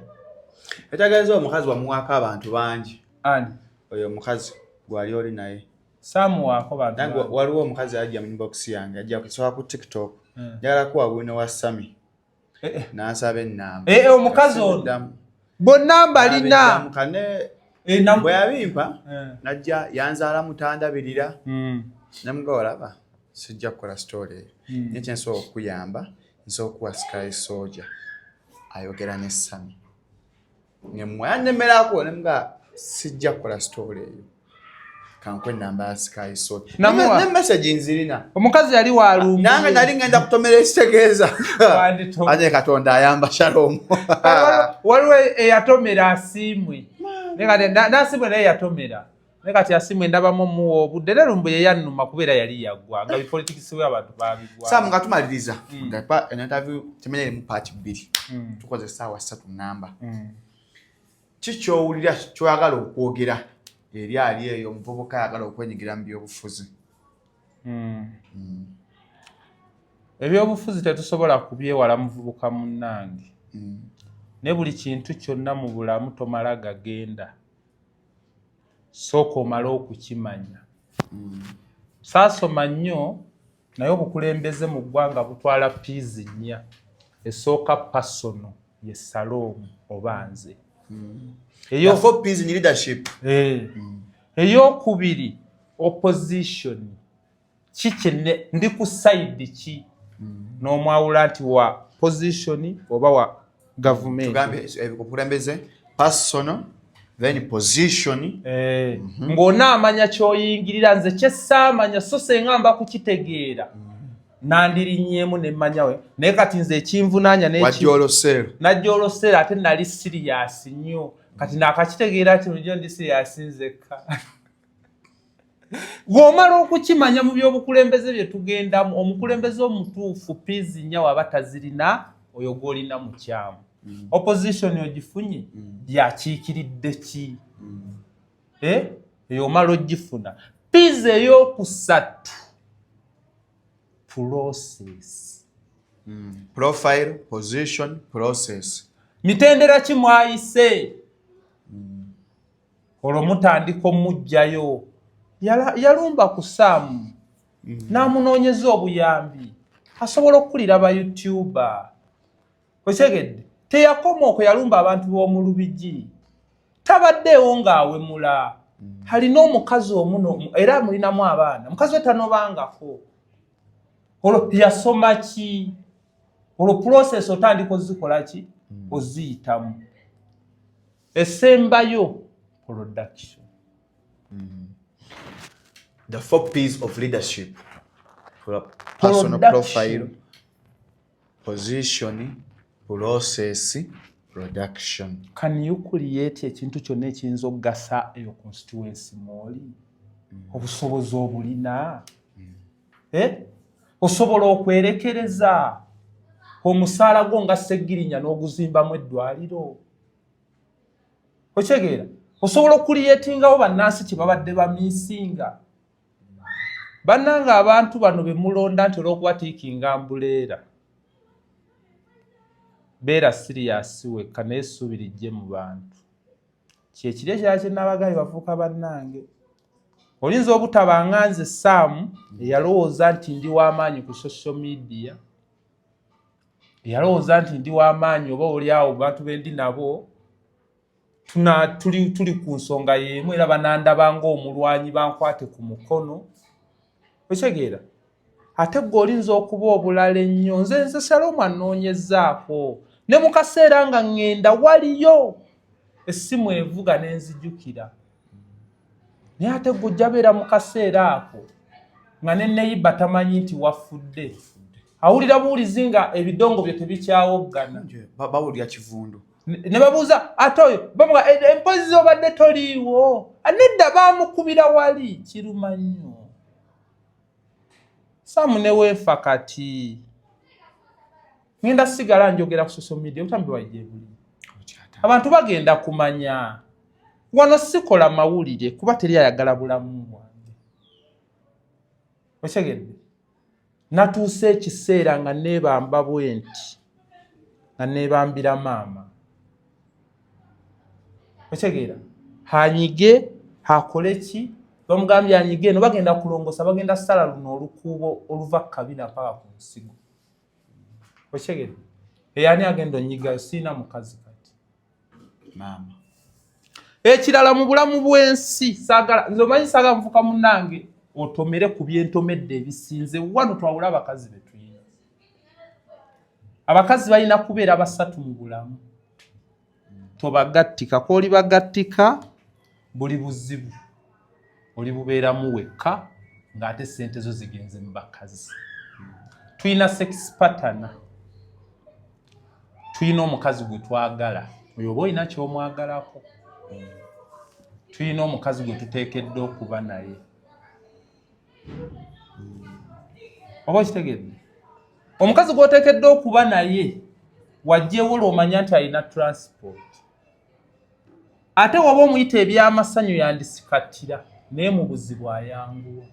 Ekyageeza omukazi wamuwaako abantu bangi. Ani? Oyo omukazi gwali oli naye. Saamuwaako bantu Nange bangi. Waliwo omukazi ajja mu inbox yange, ajja kusoka ku TikTok, "Njagala kuwa bwino wa Sami." N'ansaba ennamba. Omukazi ono bonna mbalina. Kane Eh, bwe yabimpa, najja yanzaala mutandabirira. Namuga, "Olaba sijja kukola story eyo, naye kyensobola okukuyamba, nsobola okuwa Sky Soldier ayogera ne Sami." Nemwe yanemerako, nemuga, "Sijja kukola story eyo, kankwe enamba ya Sky Soldier." Namuwa. Ne message nzirina. Omukazi yali walumbu. Nange nali ngenda kutomera ekitegeeza. Wandito- Ate Katonda ayamba Shalom. Waliwo eyatomera Asiimwe. Naye kati n'Asiimwe naye yatomera, naye kati Asiimwe ndabamu muwa obudde. Era Lumbuye yannuma kubeera yali yaggwa nga bipolitikisi we abantu babigwa. Sam, nga tumaliriza, nga interview temenya erimu part bbiri, tukoze essaawa 3 namba. Ki kyowulira kyoyagala okwogera eri ali eyo omuvubuka ayagala okwenyigira mu byobufuzi? Ebyobufuzi tetusobola kubyewala, muvubuka munnange, ne buli kintu kyonna mu bulamu tomala gagenda, sooka omale okukimanya. Saasoma nnyo, naye obukulembeze mu ggwanga butwala P's nnya. Esooka personal, ye Saloomu oba nze. The four P's in leadership. Eyokubiri opposition, ki kyenne ndi ku side ki, n'omwawula nti wa position oba wa gavumenti. Tugambe obukulembeze personal, then position. Ng'onaamanya ky'oyingirira. Nze kyesaamanya, so senga mba kukitegeera nandirinyeemu nemmanyawe, naye kati nze ekinvunaanya Wajja oloseero. Najja oloseera, ate nali serious nnyo. Kati naakakitegeera nti bulijjo ndi serious nzekka. Bw'omala okukimanya mu byobukulembeze bye tugendamu, omukulembeze omutuufu P's nnya waba tazirina, oyo gw'olina mukyamu. Opposition ogifunye, yakiikiridde ki? Eyo omala ogifuna. P's eyokusatu, Process. Profile, position, process. Mitendera ki mwayise? Olwo mutandika omuggyayo. Yalumba ku Saamu n'amunoonyeza obuyambi asobola okukulira ba YouTuber. Okitegedde? Teyakoma okwo, yalumba abantu b'omu Lubigi. Tabaddeewo ng'awemula. Alina omukazi omu era mulinamu abaana. Mukazi we tanobangako. Olwo yasoma ki? Olwo process otandika ozikola ki? Oziyitamu. Esembayo production. The four P's of leadership. Personal profile, position, process, production. Can you create ekintu kyonna ekiyinza okugasa eyo constituency mwoli? Obusobozi obulina? Eh? Osobola okwerekereza omusaala gwo nga Ssegirinya n'oguzimbamu eddwaliro? Okitegeera? Osobola okucreatingawo bannansi kye babadde bamissinga? Bannanga, abantu bano be mulonda nti olw'okuba tickinga umbrella, beera serious wekka, naye essuubi lijje mu bantu. Kyekiri ekirala kye nabagabi bafuuka bannange. Oyinza obutaba nze Saamu eyalowooza nti ndi w'amaanyi ku social media, eyalowooza nti ndi w'amaanyi, oba oliawo bantu bendi nabo tuli ku nsonga y'emu, era banandaba ng'omulwanyi, bankwate ku mukono. Okitegeera? Ate gwe olinza okuba obulala ennyo. Nze Salomu anoonyezaako ne mu kaseera nga ŋŋenda waliyo essimu evuga n'enzijukira, naye ate gwe ojja beera mu kaseera ako nga ne neighbour tamanyi nti wafudde, awulira buwulizi nga ebidongo bye tebikyawoggana. Bawulira kivundu. Ne babuuza ate oyo bamuga empozi obadde toliiwo. Nedda, baamukubira wali. Kiruma nnyo, Saamu. Ne weefa kati ngenda sigala njogera ku social media, obutambi bwajje buli abantu bagenda kumanya. Wano sikola mawulire kuba teri ayagala bulamu bwange. Okitegedde? Natuuse ekiseera nga neebamba bwe nti, nga neebambira maama. Okitegeera? Anyige akole ki? Bamugambye anyige eno, bagenda kulongosa, bagenda sala luno olukuubo oluva kabina paka ku nsigo. Okitegedde? Eyani agenda onyigayo? Siina mukazi kati. Maama. Ekirala mu bulamu bw'ensi, saagala, nze omanyi saagala nfuka munnange otomere ku byentomedde ebisinze. Wano twawule abakazi be tuyina. Abakazi balina kubeera basatu mu bulamu. Tobagattika. Kooli bagattika, buli buzibu oli bubeeramu wekka, ng'ate sente zo zigenze mu bakazi. Tulina sex partner, tulina omukazi gwe twagala, oyo oba olina kyomwagalako, tulina omukazi gwe tuteekeddwa okuba naye. Oba okitegedde? Omukazi gw'oteekeddwa okuba naye wajjewo lw'omanya nti alina transport, ate waba omuyita ebyamasanyu yandisikatira, naye mu buzibu ayanguwa.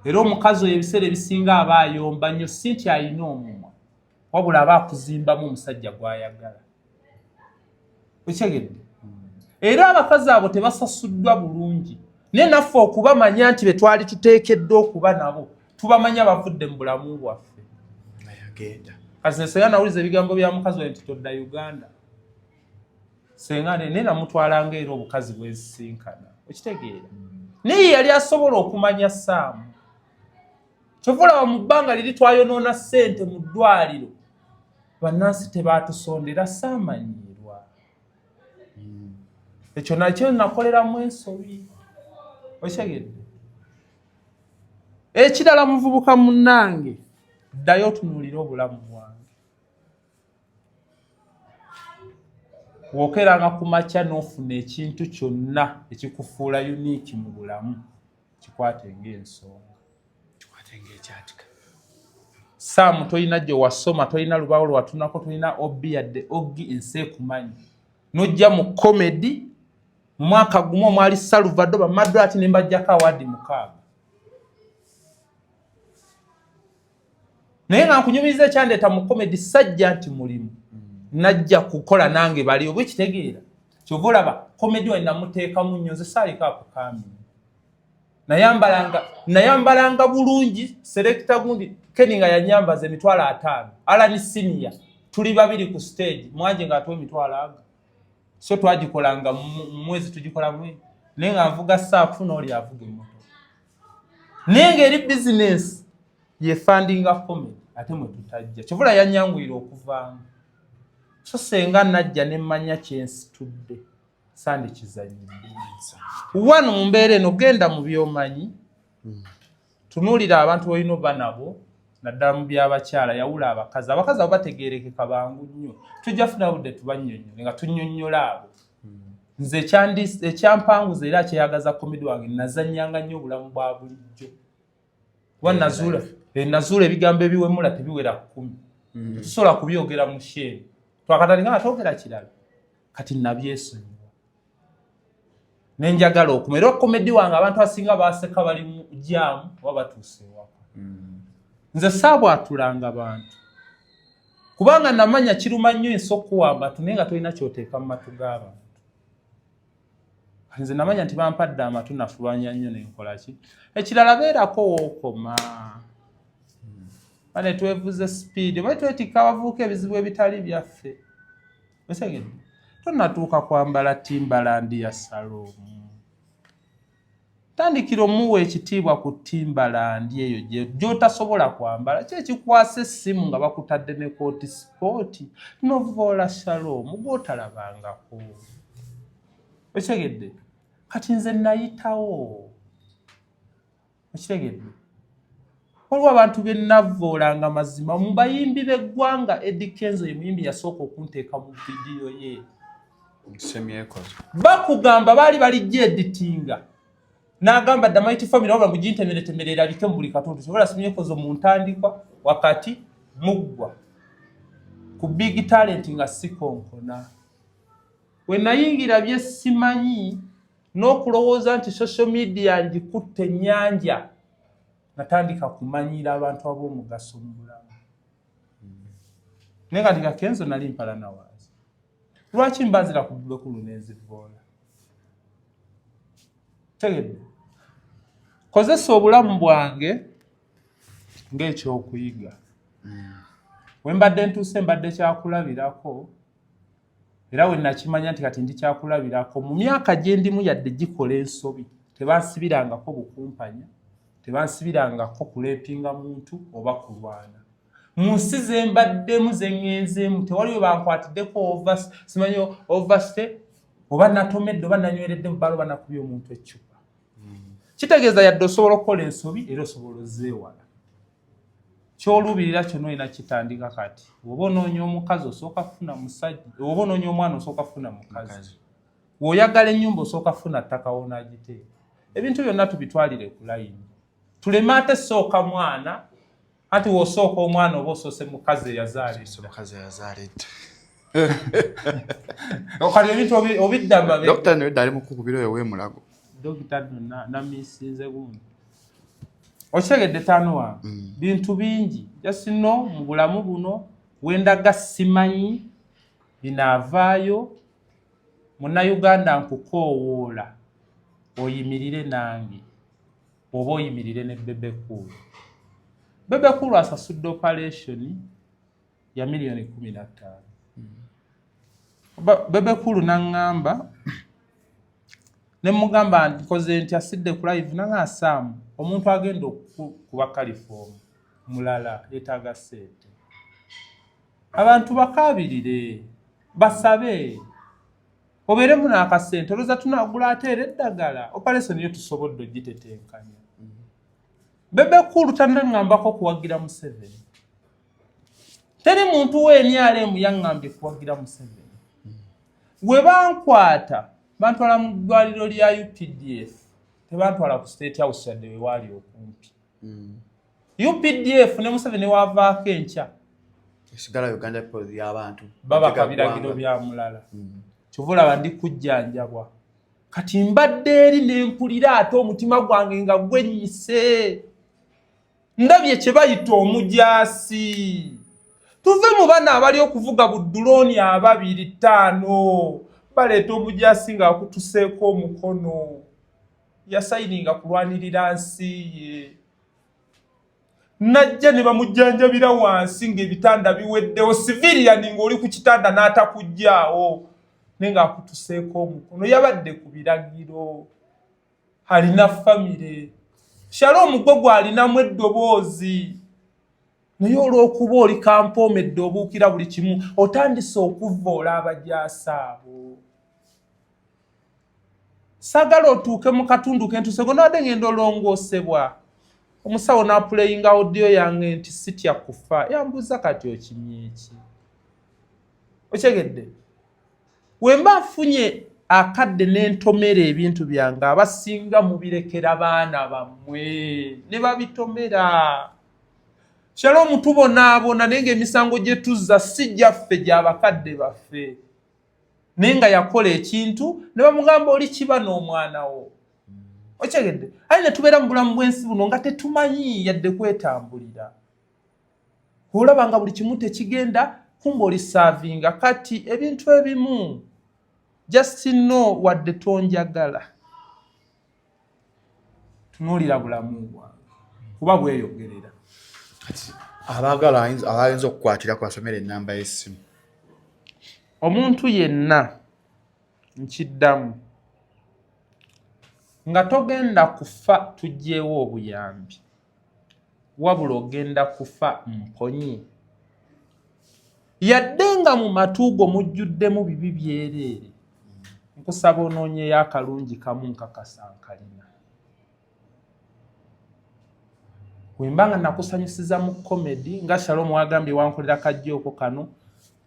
Era omukazi oyo ebiseera ebisinga aba ayomba nnyo, si nti alina omumwa, wabula aba akuzimbamu omusajja gw'ayagala. Okitegedde? Era abakazi abo tebasasuddwa bulungi, naye naffe okubamanya nti be twali tuteekeddwa okuba nabo tubamanya bavudde mu bulamu bwaffe. Agenda. Kasi senga nawuliza ebigambo bya mukazi we nti todda Uganda, senga naye namutwalanga era obukazi bwensisinkana. Okitegeera? Naye yali asobola okumanya Saamu. Kyova olaba mu bbanga liri twayonoona ssente mu ddwaliro, bannansi tebatusondera. Saamanyiirwa ekyo nakyo nakoleramu ensobi. Okitegedde? Ekirala, muvubuka munnange, ddayo otunuulire obulamu bwange. Wokeranga ku makya n'ofuna ekintu kyonna ekikufuula unique mu bulamu, kikwate ng'ensonga. Kikwate ng'ekyatika. Saamu, tolina gye wasoma, tolina lubaawo lwewatunako, tolina obi yadde oggi, ensi ekumanyi, n'ojja mu comedy mu mwaka gumu omwali Salvado bamaddo ati ne mbajjako award 6. Naye nga nkunyumiriza ekyandeeta mu comedy, sajja nti mulimu najja kukola nange bali oba ekitegeera. Kyova olaba comedy we namuteekamu nnyo. Nze saaliko upcoming, nayambalanga bulungi. Selector gundi Keni nga yanyambaza 500,000. Alan Senior tuli babiri ku stage, mwanje nga atuwa 500,000 aga. So twagikolanga mu mwezi, tugikola mwezi, naye nga nvuga saafu n'oli avuga emmotoka, naye ng'eri bizinesi yefundinga comedy ate mwe tutajja. Kivula yanyanguyira okuvaamu. So senga najja nemmanya kyensitudde, sandikizanyidde wano mu mbeera eno. Genda mu byomanyi, tunuulira abantu olina oba nabo, naddala mu byabakyala. Yawula abakazi. Abakazi abo bategeerekeka bangu nnyo. Tujja funa budde tubannyonnyole nga tunnyonnyola abo. Nze ekyampanguza era kyeyagaza comedy wange, nazannyanga nnyo obulamu bwa bulijjo, kuba nazuula ebigambo ebiwemula tebiwera 10. Tetusobola kubyogera mu sheeni. Twakatandika nga twogera kirala, kati nabyesonyiwa nenjagala okuma. Era comedy wange abantu asinga baseka bali mu jaamu oba batuuse ewaka. Nze saabwatulanga bantu kubanga namanya kiruma nnyo ensi okuwa amatu, naye nga tolina kyoteeka mu matu g'abantu. Nze namanya nti bampadde amatu, nafulwanya nnyo nenkola ki ekirala. Beerako wookoma bane twevuze speed oba twetikka abavubuka ebizibu ebitali byaffe. Osegedde, tonatuuka kwambala Timberland ya Saloomu, tandikira omuwa ekitiibwa ku Timberland eyo gy'otasobola kwambala. Ki ekikwasa essimu nga bakutadde ne kooti sport novoola Shalom gw'otalabangako? Okitegedde? Kati nze nayitawo. Okitegedde? Waliwo abantu be navvoolanga mazima mu bayimbi b'eggwanga. Eddy Kenzo ye muyimbi yasooka okunteeka mu vidiyo ye. Semyekozo. Bakugamba baali balijja editinga, n'agamba The Mighty Family wabula mugintemeretemere erabike mu buli katundu. Sobola Semyekozo mu ntandikwa, wakati, muggwa ku Big Talent nga sikonkona. We nayingira bye simanyi n'okulowooza nti social media ngikutte ennyanja, natandika kumanyira abantu ab'omugaso mu bulamu. Naye kati nga Kenzo nali mpalana waazi, lwaki mbazira ku Bebekulu n'enzivoola? Tegedde, kozesa obulamu bwange ng'ekyokuyiga. We mbadde ntuuse, mbadde kyakulabirako, era we nakimanya nti kati ndi kyakulabirako mu myaka gye ndimu. Yadde gikola ensobi, tebansibirangako bukumpanya, tebansibirangako kulepinga muntu oba kulwana. Mu nsi ze mbaddemu, ze ŋŋenzeemu, tewali we bankwatiddeko simanyi overstay oba natomedde oba nanyweredde mu bbaala oba nakubye omuntu eccupa. Kitegeeza yadde osobola okukola ensobi, era osobola ozeewala. Kyoluubirira kyonna olina kitandika kati. Oba onoonya omukazi, osooka kufuna musajja. Oba onoonya omwana, osooka kufuna mukazi. Bw'oyagala ennyumba, osooka kufuna ttaka wonaagiteeka. Ebintu byonna tubitwalire ku layini, tuleme ate sooka mwana. Anti w'osooka omwana oba osoose mukazi eyazaala edda. Omukazi eyazaala edda. Kati ebintu obidda mabega. Dokita nedda, ali mukukubira oyo w'emulago. Dokita nno namisinze gundi. Okitegedde taano wange? Bintu bingi just no mu bulamu buno wendaga simanyi binaavaayo. Munnayuganda, nkukoowoola oyimirire nange oba oyimirire ne Bebe Cool. Bebe Cool asasudde operation ya miliyoni 15. Bebe Cool naŋŋamba, ne mugamba nkoze nti asidde ku live, nanga asaamu omuntu agenda okukuba kalifoomu mulala yeetaaga ssente. Abantu bakaabirire, basabe obeeremu n'akasente. Olowooza tunagula ate era eddagala? Operation yo tusobodde ogitetenkanya. Bebe Cool tannaŋŋambako kuwagira Museveni. Teri muntu w'NRM yaŋŋambye kuwagira Museveni. We bankwata bantwala mu ddwaliro lya UPDF, tebantwala ku State House yadde wewaali okumpi. UPDF ne Museveni wavaako enkya, esigala Uganda People y'abantu. Babaka biragiro bya mulala. Kyova olaba ndi kujjanjabwa kati. Mbadde eri nempulira ate omutima gwange nga gwennyise. Ndabye kye bayita omujaasi. Tuve mu bana abali okuvuga buddulooni ababiri ttaano baleeta omujaasi ng'akutuseeko omukono. Yasayininga kulwanirira nsi ye. Najja ne bamujjanjabira wansi ng'ebitanda biweddewo, siviriyani ng'oli ku kitanda n'atakuggyaawo naye ng'akutuseeko omukono. Yabadde ku biragiro. Alina famire. Shalom gwe gwalinamu eddoboozi. Naye olw'okuba oli kampoomedde obuukira buli kimu, otandise okuvvoola abajaasi abo. Saagala otuuke mu katundu ke ntuuse go nabadde ngenda olongoosebwa. Omusawo n'apuleyinga audio yange nti sitya kufa. Yambuuza kati okimye ki? Okyegedde? Wemba nfunye akadde n'entomera ebintu byange abasinga mubirekera baana bammwe ne babitomera. Shalom tubonaabona naye ng'emisango gye tuzza si gyaffe gya bakadde baffe. Naye nga yakola ekintu ne bamugamba oli kiba n'omwana wo. Okyegedde? Aye ne tubeera mu bulamu bw'ensi buno nga tetumanyi yadde kwetambulira. Olaba nga buli kimu tekigenda kumba oli saavinga. Kati ebintu ebimu just know wadde tonjagala. Tunuulira bulamu bwange kuba bweyogerera. Kati abaagala abayinza okukwatirako basomere ennamba y'essimu. Omuntu yenna nkiddamu nga togenda kufa tuggyewo obuyambi wabula ogenda kufa mponye. Yadde nga mu matu go mujjuddemu bibi byereere, nkusaba onoonyeyo akalungi kamu nkakasa nkalina. Wemba nga nakusanyusiza mu comedy nga Shalom wagambye wankolera kajjooko kano,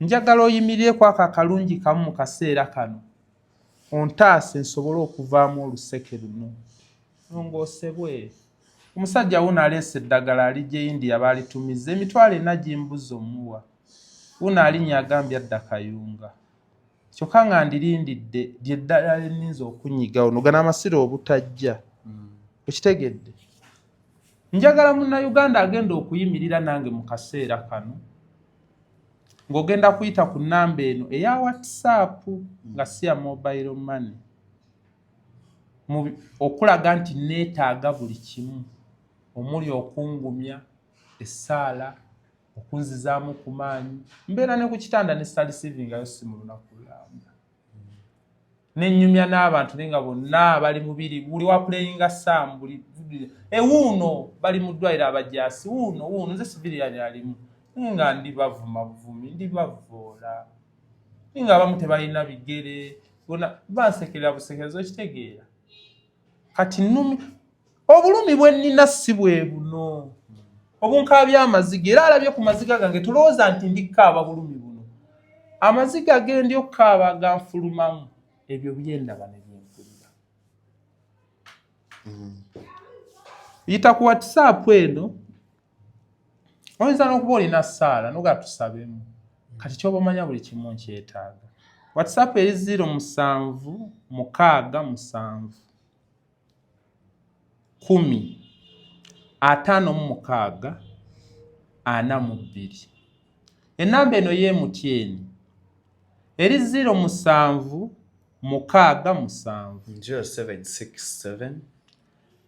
njagala oyimirireko ako akalungi kamu mu kaseera kano ontaase nsobole okuvaamu oluseke luno nongoosebwe. Omusajja wuno aleese eddagala alijja e India baalitumiza emitwalo ena gimbuza omuwa. Wuno alinnya agambye adda Kayunga. Kyokka nga ndirindidde lye ddala lye nninza okunyiga ono gano amasiro obutajja. Okitegedde? Njagala munnayuganda agenda okuyimirira nange mu kaseera kano ng'ogenda kuyita ku nnamba eno eya WhatsApp nga si ya mobile money okulaga nti neetaaga buli kimu omuli okungumya, essaala, okunzizaamu ku maanyi. Mbeera ne ku kitanda ne stalisivingayo si mu lunaku lulamba. Nennyumya n'abantu naye nga bonna bali mubiri buli wapuleyinga saamu buli ewuuno bali mu ddwaliro abajaasi wuuno wuuno nze siviriyani alimu nga ndibavuma buvumi ndibavvoola naye nga abamu tebalina bigere bona bansekerera busekerezi okitegeera. Kati nnumi obulumi bwe nnina si bwe buno obunkaabya amaziga era alabye ku maziga gange tolowooza nti ndi kukaaba bulumi buno. Amaziga ge ndi okukaaba ganfulumamu ebyo byendaba ne byenfulira. Yita ku WhatsApp eno oyinza n'okuba olina ssaala noga tusabemu kati kyoba omanya buli kimu nkyetaaga. WhatsApp eri 0 7 6 7 10 56 42. Ennamba eno ye MTN eri 0 7 6 7 0767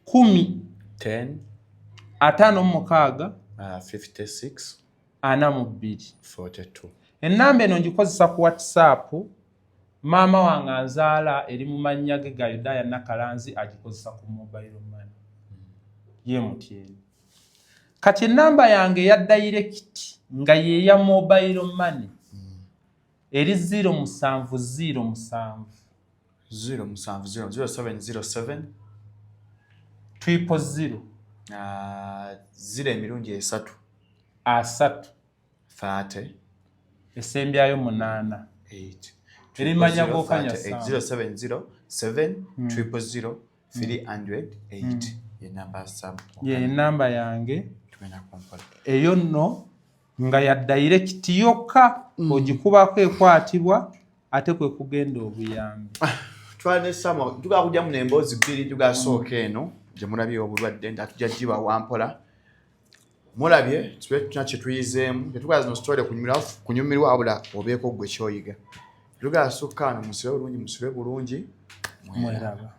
10 10 56 56 42. 42. Ennamba eno ngikozesa ku WhatsApp. Maama wange anzaala eri mu mannya ge ga Yudaya Nakalanzi agikozesa ku mobile money ye MTN. Kati ennamba yange eya direct nga yeeya mobile money eri 0 7 0 7 0 7 0 07 07 000 0 emirundi esatu 30 30 esembyayo 8. 8. Erimanya g'okanya Sam. 070 7 000 308 ye namba ya Sam. Ye ennamba yange. Tugenda kumpola. Eyo nno nga ya direct yokka ogikubako ekwatibwa ate kwe kugenda obuyambi. Twala ne Sam tugala kujjamu n'emboozi bbiri. Tugasooka eno gye mulabye obulwadde nti atujja giba wampola. Mulabye tube tulina kye tuyizeemu. Tetukola zino story kunyumirwa wabula obeeko gwe kyoyiga. Tugala sukkaano musule bulungi, musule bulungi. Mweraba.